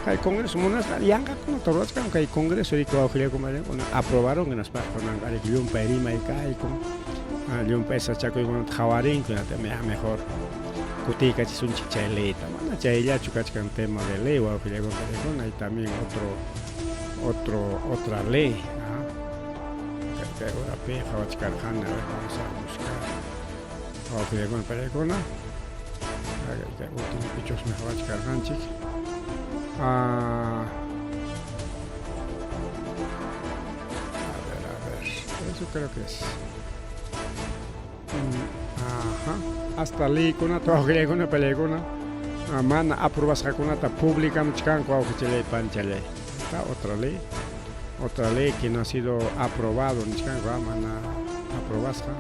kay congreso munasqa yanqakunata ruwachkanku kay congreso riki wawqillaykuna aprobaron hinaspaqa kunanqa riki llumpay rimay kaykun llumpay sasachakuykunata qhawarinku hinataqmi mejor kutiykachisunchik chay leyta mana chayllachu kachkan tema de ley wawqillaykuna y también otro otro otra ley kay horapi qhawachkarqani a ver vamos a buscar wawqillaykuna pallaykuna kay último pichusmi qhawachkarqanchik a ver eso creo que es ajá hasta leykunata wawqillaykuna pallaykuna mana aprobasqakunata publicamuchkanku wawqichalay panchalay está otra ley que no ha sido aprobado nichkanku mana aprobasqa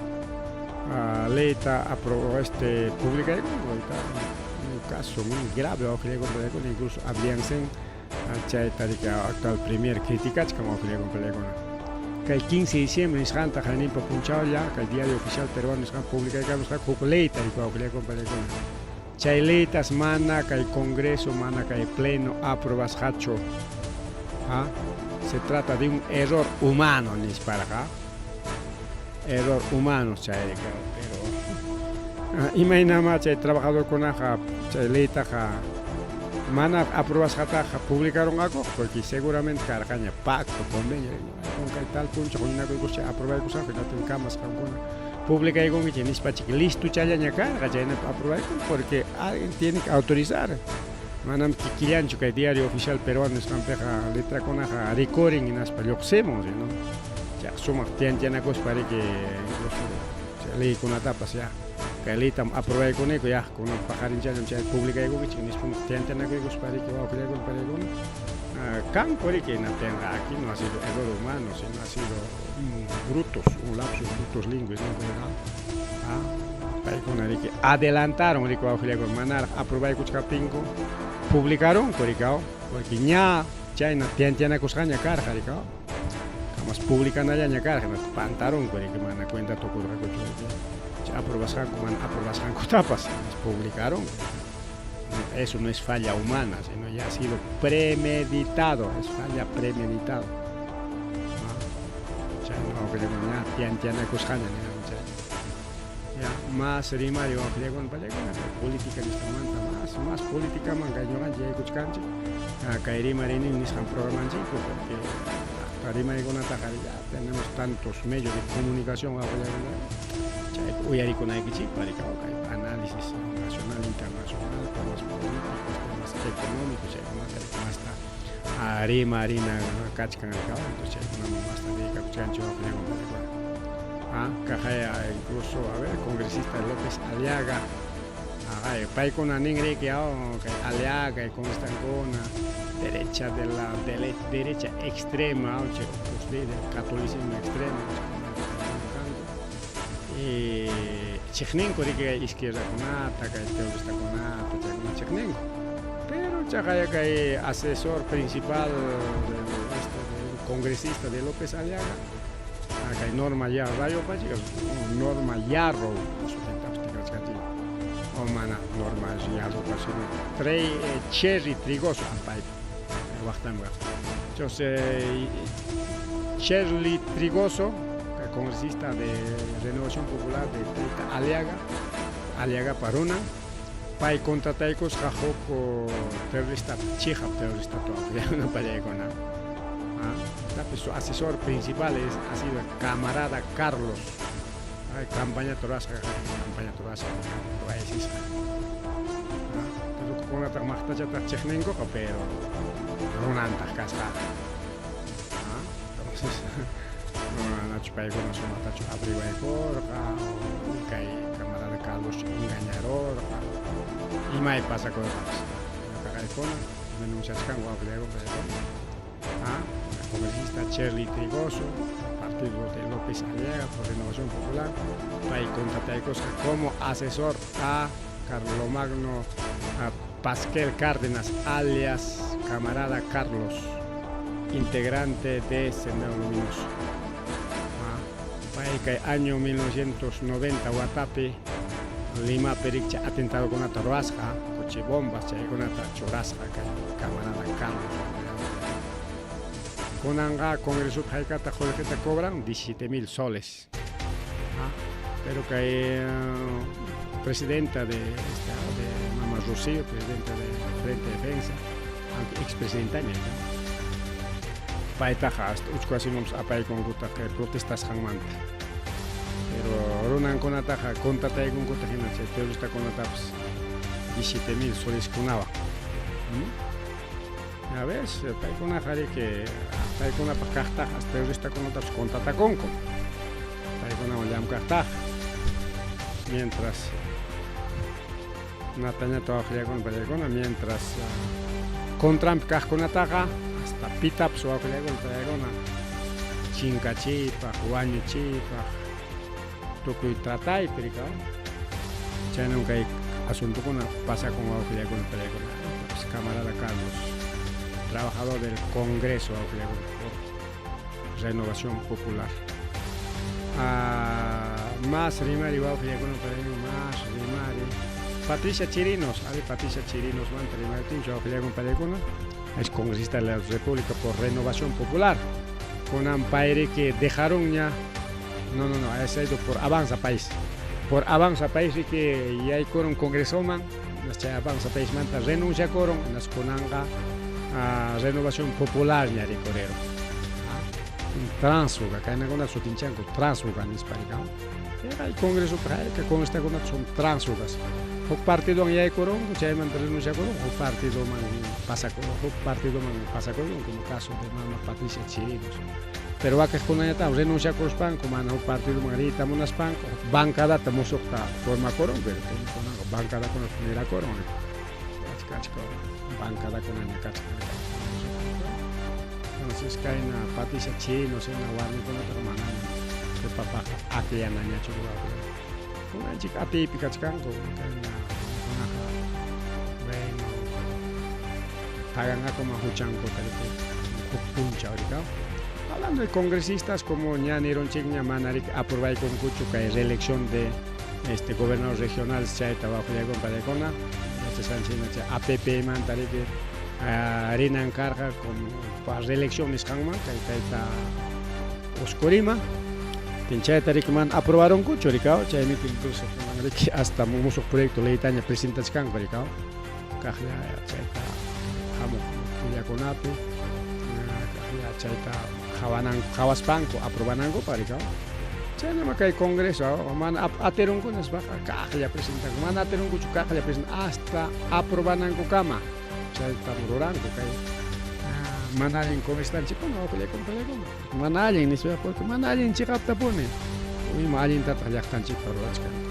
leyta aprobó publicaykunku un caso muy grave wawqillaykuna pallaykuna incluso Adrianzen chayta riki actual premier criticachkan wawqillaykuna pallaykuna kay 15 de diciembre nisqanta qayninpa punchawlla kay diario oficial peruano nisqan publicaykamusqaku huk leyta riki wawqillaykuna pallaykuna chay leytas mana kay congreso mana kay pleno aprobasqachu se trata de un error humano nisparqa error humano chay pero imaynama chay trabajadorkunaqa chay leytaqa mana aprobasqataqa publicarunqaku porque seguramente karqaña pacto convenio kay tal punchaw huñunakuykus chay aprobaykusaqku hinatin kamas qamkuna publicaykunkichik nispachik listo challaña karqa chaynapi aprobaykun porque alguien tiene que autorizar. Manam kikillanchu kay Diario Oficial Peruano nisqanpiqa letrakunaqa rikurin hinaspa lluqsimun, ¿no? Chay sumaq tiantianakuspa riki incluso chay leykunatapas ya kay leytam aprobaykuniku ya kunan paqarinchallam chay publicaykukichik nispam tiantianakuykuspa riki wawqillaykuna panaykuna kanku riki hinaptinqa aquí no ha sido error humano sino ha sido un brutus, un lapsus brutus linguis ninku paykuna riki adelantaron riki wawqillaykuna manaraq aprobaykuchkaptinku publicarunku riki porque ña chayna tiantianakusqaña karqa riki kamas publicanallaña karqa pantarunku riki mana cuenta tukurqakuchu riki chay aprobasqanku mana aprobasqankutapas publicarunku. Eso no es falla humana, sino ya ha sido premeditado, es falla premeditado. Chayna wawqillaykuna ña tiantianakusqaña chay. Ya, más rimari wawqillaykuna pallaykuna kay política nisqanmanta más, más politicaman kay ñuqanchik yaykuchkanchik kay rimarini nisqan programanchikpi porque rimaykunataqa ya tenemos tantos medios de comunicación wawqillaykuna chaypi uyarikunaykichikpaq riki kay análisis nacional, internacional, temas políticos, temas económicos, chaykunata masta rimarina kachkan riki entonces chaykunaman masta dedicakuchkanchik wawqillaykuna. Kaqaya incluso, a ver, congresista López Aliaga, paykuna nin riki kay Aliaga y congresistakuna derecha de la derecha extrema, chay Opus Dei del catolicismo extremo, y chiqninku riki kay izquierdakunata, kay terroristakunata, chaykuna chiqninku. Pero chaqaya kay asesor principal del, este, del congresista de López Aliaga, kay Norma Rayo pachika, Norma Yarrow, sutintapas tikrachkanchik, o mana Norma Yarrow sino Trey Cherry Trigoso paypa waqtanmi kaq. Entonces Shirley Trigoso, congresista de Renovación Popular de Taita Aliaga, Aliaga paruna, pay contrataykusqa huk terrorista, chiqap terrorista una pallaykuna. Su asesor principal es, ha sido camarada Carlos. Ay, campaña turasqa, campaña turasqa, ruwaysisqa. Rukukunataq maqtachataq chiqninkuqa, pero runantaq kasqa. Entonces, manachu paykuna sumaqtachu averiguaykurqa, kay camarada Carlos engañarurqa, imay pasakurqapas. Ñuqaykuna denunciachkanku wawqillaykuna paykuna. Congresista Shirley Trigoso, partido de López Aliaga por Renovación Popular, pay contrataykusqa como asesor a Carlomagno a Pasquel Cárdenas, alias camarada Carlos, integrante de Sendero Luminoso. Pay kay año 1990 watapi Limapi rikcha atentadokunata ruwasqa, coche bombas chaykunata churasqa kay camarada Carlos. Kunanqa congresopi hayk'ataq qullqita cobran 17,000 soles. Pero kay presidenta de, esta, de Mama Rocío, presidenta de Frente Defensa, aunque expresidentaña, paytaqa hasta uchku wasimanpas apaykunkutaq kay protestasqanmanta. Pero runankunataqa contrataykunkutaq hina chay terroristakunatapas 17,000 soleskunawan. A ver, paykunaqa riki paykunapaq kaqtaqa hasta terroristakunatapas contratakunku. Paykunawan llamk'aqtaqa. Mientras natañata wawqillaykuna pallaykuna, mientras contranpi kaqkunataqa hasta pitapas wawqillaykuna pallaykuna chinkachiypaq, wañuchiypaq, tukuy trataypi riki chaynam kay asuntokuna pasakun wawqillaykuna pallaykuna. Camarada Carlos, trabajador del Congreso wawqillaykuna por Renovación Popular. Más rimari wawqillaykuna pallaykuna, más rimari. Patricia Chirinos, a ver, Patricia Chirinos manta rimariptinchik wawqillaykuna pallaykuna, es congresista de la República por Renovación Popular. Kunan pay riki dejarunña, no, no, no, ha ido por Avanza País. Por Avanza País riki yaykurun congresoman, chay Avanza País manta renunciakurun, nas kunanqa Renovación Popular ña rikurirun. Tránsfuga, kaynakuna sutinchanku tránsfuga nispa riki. Hay congresopi hayka congresistakuna son tránsfugas. Huk partidowan yaykurunku, chaymanta renunciakurunku, huk partidoman pasaku, huk partidoman pasakurunku, como caso de mama Patricia Chirinos. Pero wakiqkunañataq renunciakuruspanku mana huk partidoman riyta munaspanku, huk bancadata musuqta formakurunku, pero kunanqa bancadakuna mirakurun. Achka achka bancadakunaña kachkan. Entonces kayna Patricia Chirinos hina warmikunataqa manaña qhipapaqqa akllananñachu ruwakun. Kunanchik atiypi kachkanku kayna kunaqa, bueno, paganqakuman huchankuta riki huk punchaw rikaw. Hablando de congresistas, como ña nirunchikña, mana riki aprobaykunkuchu kay reelección de este gobernador regional chayta wawqillaykuna paykuna yachasqanchik chay APP manta riki rinan karqa como pa reelección nisqanman kay tayta Oscorima. Chayta riki mana aprobarunkuchu rikaw, chaymi incluso kunan riki hasta musuq proyecto leytaña presentachkanku rikaw, kaqlla chayta hamuq killakunapi kaqlla chayta qhawananku, qhawaspanku aprobanankupaq rikaw. Chaynama kay congreso mana atirunku nispaqa kaqlla presentanku, mana atirunkuchu kaqlla presentan hasta aprobanankukama, chaytam ruranku kay mana allin congrestanchikkuna wawqillaykuna pallaykuna. Mana allin nispa, porque mana allin chiqaptapuni ima allintataq llaqtanchikpa rurachkanku.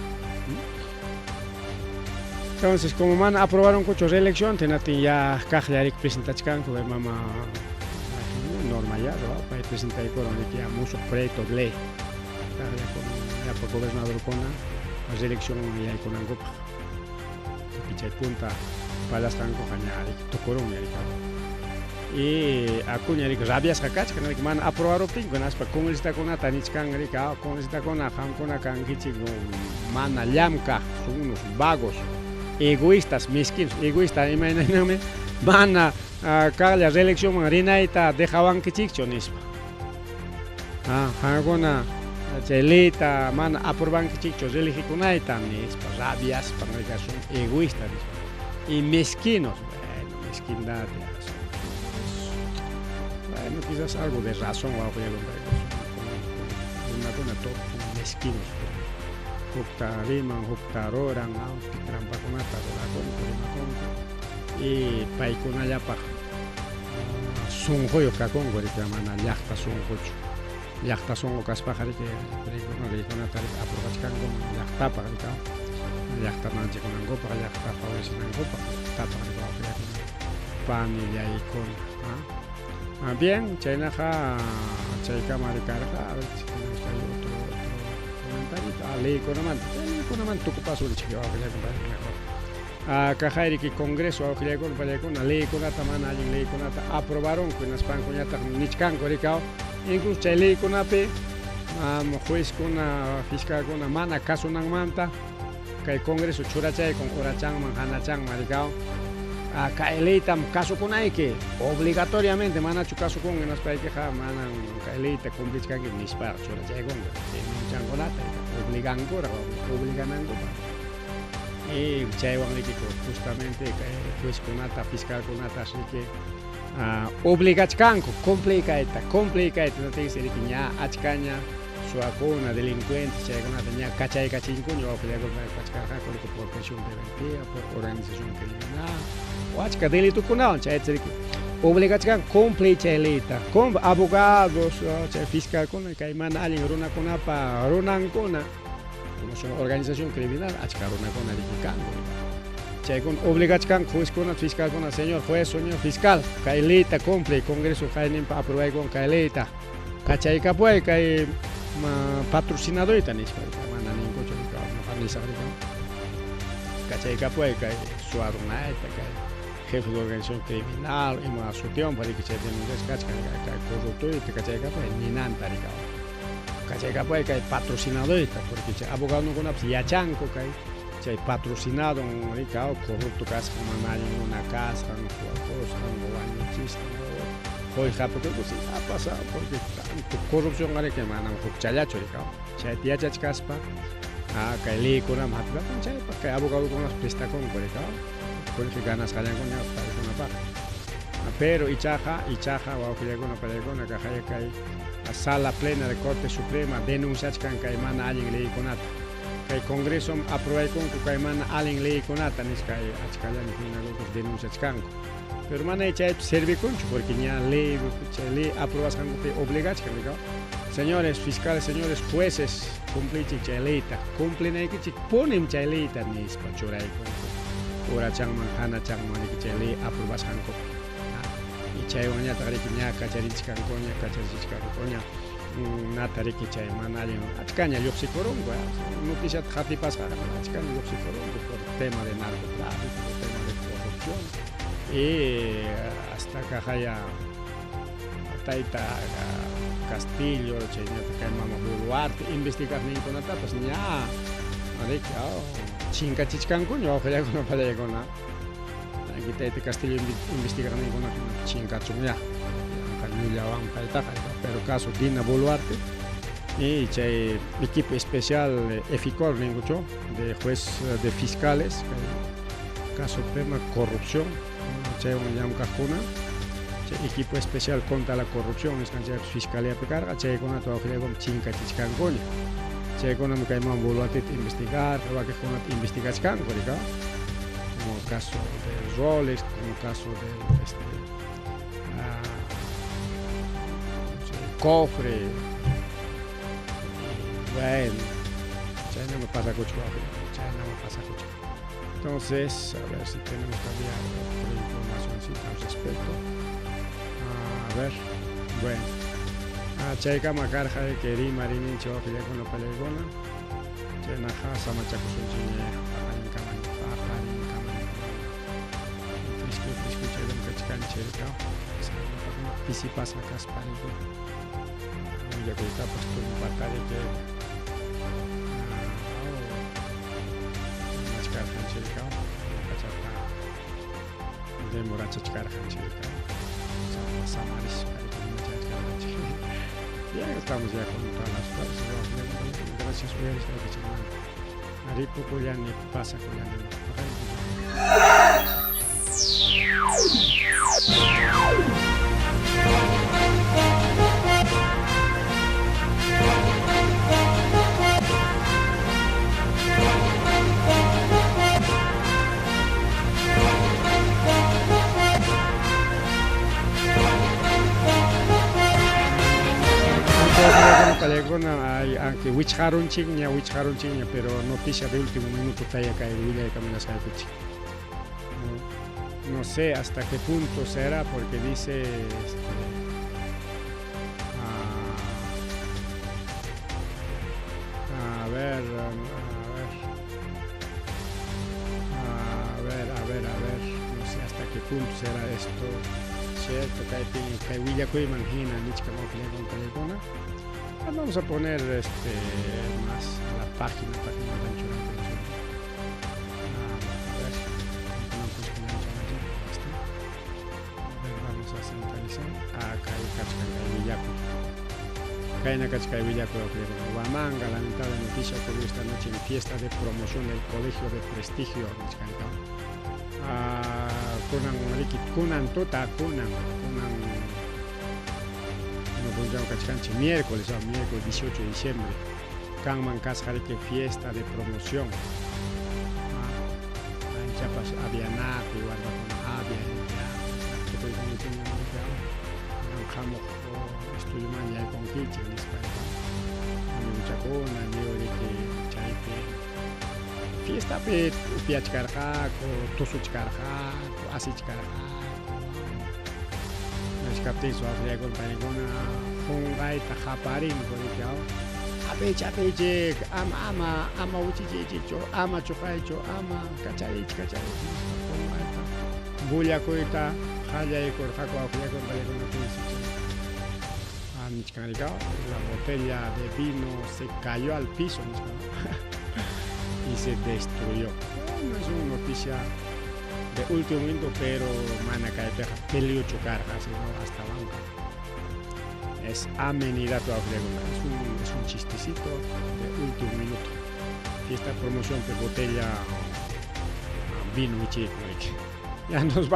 Entonces, como mana aprobarunkuchu reelección, hinatin ya kaqlla riki presentachkanku mama Norma Yarro, pay presentaykurun riki ya musuq proyecto de ley kaqlla llapa gobernadorkuna reelección yaykunankupaq. Chay punta pallasqankuqa ña riki tukurunña riki. Y Acuña riki rabiasqa kachkan riki mana aprobaruptinku, hinaspa congresitakunata nichkan riki, congresistakuna, qamkuna kankichik mana llamkaq, son unos vagos, egoístas, mezquinos. Egoísta imaynanmi mana kaqlla reeleccionman rinayta dejawankichikchu nispa. Qamkuna chay leyta mana aprobankichikchu reeligikunayta nispa, rabiaspa riki, son egoístas nispa. Y mezquinos, bueno, mezquindad, bueno, quizás algo de razón runakuna todos son mezquinos. Hukta riman, hukta ruran, trampakunata rurakunku, rimakunku. Y paykunallapaq sunquyuq kakunku riki, mana llaqta sunquchu. Llaqta sunqu kaspaqa riki leykunata riki aprobachkanku llaqtapaq riki, llaqta nanchikunankupaq, llaqta favorecinankupaq, llaqtapaq riki wawqillaykuna panillaykuna. Bien, chaynaqa chaykama rikarqa. A ver si tenemos ahí otro comentarito. Leykunamanta, chay leykunamanta tukupasunchik wawqillaykuna mejor. Kaqayriki congreso wawqillaykuna pallaykuna leykunata mana allin leykunata aprobarunku, hinaspankuñataq nichkanku rikaw, incluso chay leykunapi juezkuna, fiscalkuna mana kasunanmanta kay congreso churachaykun urachanman hanachanman rikaw. Kay leytam kasukunayki obligatoriamente, manachu kasukunki hinaspaykiqa manan kay leyta cumplichkanki nispa churachaykunku denunciankunata obligankuraq, obliganankupaq. Y chaywan riki justamente kay juezkunata, fiscalkunata riki obligachkanku cumpliy kayta, cumpliy kayta, riki ña achkaña suwakuna, delincuentes chaykunata ña kachaykachinkuña wawqillaykuna kachkarqaku riki por prisión preventiva, por organización criminal o achka delitukunawan, chayta riki obligachkanku cumpliy chay leyta, abogados, chay fiscalkuna kay mana allin runakunapa runankuna, como son organización criminal, achka runakuna riki kanku. Chaykuna obligachkanku juezkuna, fiscalkuna, señor juez, señor fiscal, kay leyta cumpliy, congreso kayninpa aprobaykun kay leyta, kachaykapuay kay patrocinadorita nispa, mana ninkuchu ñuqa nisaq rika, kachaykapuay kay suwa runayta, kay jefe de organización criminal, ima sutiwanpa riki chay denunciasqa kachkan, kay corruptoyta kachaykapuay ninanta rika, kachaykapuay kay patrocinadorita, porque chay abogadokunapas yachanku kay chay patrocinado rika corrupto kasqan, mana allin runa kasqan, suwakusqan, wañuchisqan, qullqapi sí ha pasado, porque tanto corrupción riki manam hukchallachu rika, chayta yachachkaspa kay leykunaman hap'ipakun, chaypaq kay abogadokunapas prestakunku rika, qullqi ganasqallankuna paykunapaq. Pero ichaqa wawqillaykuna pallaykuna kaqaya kay sala plena de Corte Suprema denunciachkan kay mana allin leykunata. Kay Congresom aprobaykunku kay mana allin leykunata nisqa achkallaña huñunakuypas denunciachkanku. Pero mana chaypi servikunchu porque ña ley chay ley aprobasqankupi obligachkan, rikaw. Señores fiscales, señores jueces, cumpliychik chay leyta. Cumplinaykichik punim chay leyta nispa churaykunku. Urachanman, hanachanman riki chay ley aprobasqankupi. Y chaywanñataq riki ña kacharichkankuña, kacharichkankuña. Nata riki chay mana allin achkaña lluqsikurunku, noticiata qatipasqaqa achkaña lluqsikurunku por tema de narcotráfico, por tema de corrupción. Y hasta kaqaya tayta Castillo, chaynataq kay mama Boluarte investigaqninkunatapas ña riki chinkachichkankuña wawqillakuna pallaykuna. Tayta Castillo investigaqninkunaqa chinkachunyá. Llullawan paytaqa, pero caso Dina Boluarte y chay equipo especial EFICOR ninkuchu de juez de fiscales caso tema corrupción chaywan llamkaqkuna chay equipo especial contra la corrupción nisqan chaypas fiscaliapi karqa chaykunata wawqillakuna chinkachichkankuña chaykunam kay mama Boluarteta investigar wakiqkunata investigachkanku rika como caso de Rolex, como caso del cofre. Bueno, chaynama pasakuchun, chaynama pasakuchun. Entonces, a ver si tenemos todavía otra informacióncita al respecto. A ver, bueno. Chaykama karqa que rimariyninchik wawqillakuna pallaykuna. Chaynaqa samachakusunchikña paqarinkamalla, paqarinkamalla. Frisco, frisco chaylam kachkanchik, pisipasqa kaspa riki willakuytapas tumpata riki machkarqanchik pachata demorachachkarqanchik samarispa riki machachkarqanchik. Ya estamos ya con todas las fuerzas. Gracias uyarisqaykichikmanta. Ripukullani, pasakullani. Aunque wichqarunchikña, wichqarunchikña, pero noticia de último minuto taya kay willaykamunasqaykichik. No sé hasta qué punto será, porque dice a ver, a ver, a ver, a ver, a ver, no sé hasta qué punto será esto cierto, kaypi kay willakuyman hina nichkan wawqillakuna. Vamos a poner más la página, página de A ver, a ver, vamos a centralizar. Acá hay kachkan kay willakuy. Kayna kachkay willakuy Huamanga, lamentable noticia ocurrió esta noche en fiesta de promoción del colegio de prestigio. Kunan riki, kunan tuta, kunan, kunan miércoles, miércoles 18 de diciembre, kanman kasqa riki fiesta de promoción. Anchapas avianakuy, warmakuna avia, hamuq estudioman yaykunkichik nispa amiguchakuna lliw riki chaypi fiestapi upiachkarqaku, tusuchkarqaku, asichkarqaku. Nichkaptinsi wawqillaykuna paykuna qunqayta qaparinku riki hap'ichik, hap'ichik, ama, ama, ama wichichiychikchu, ama chuqaychu, ama kachariychik, kachariychik nispa qunqayta bullakuyta qallaykurqaku wawqillaykuna paykuna tinsi. La botella de vino se cayó al piso y se destruyó. No es una noticia de último momento, pero mana kaypiqa peliuchu karqa, sino hasta banca. Es amenidad tu es un chistecito de último minuto. Fiesta promoción de botella vino y chico. Ya nos va.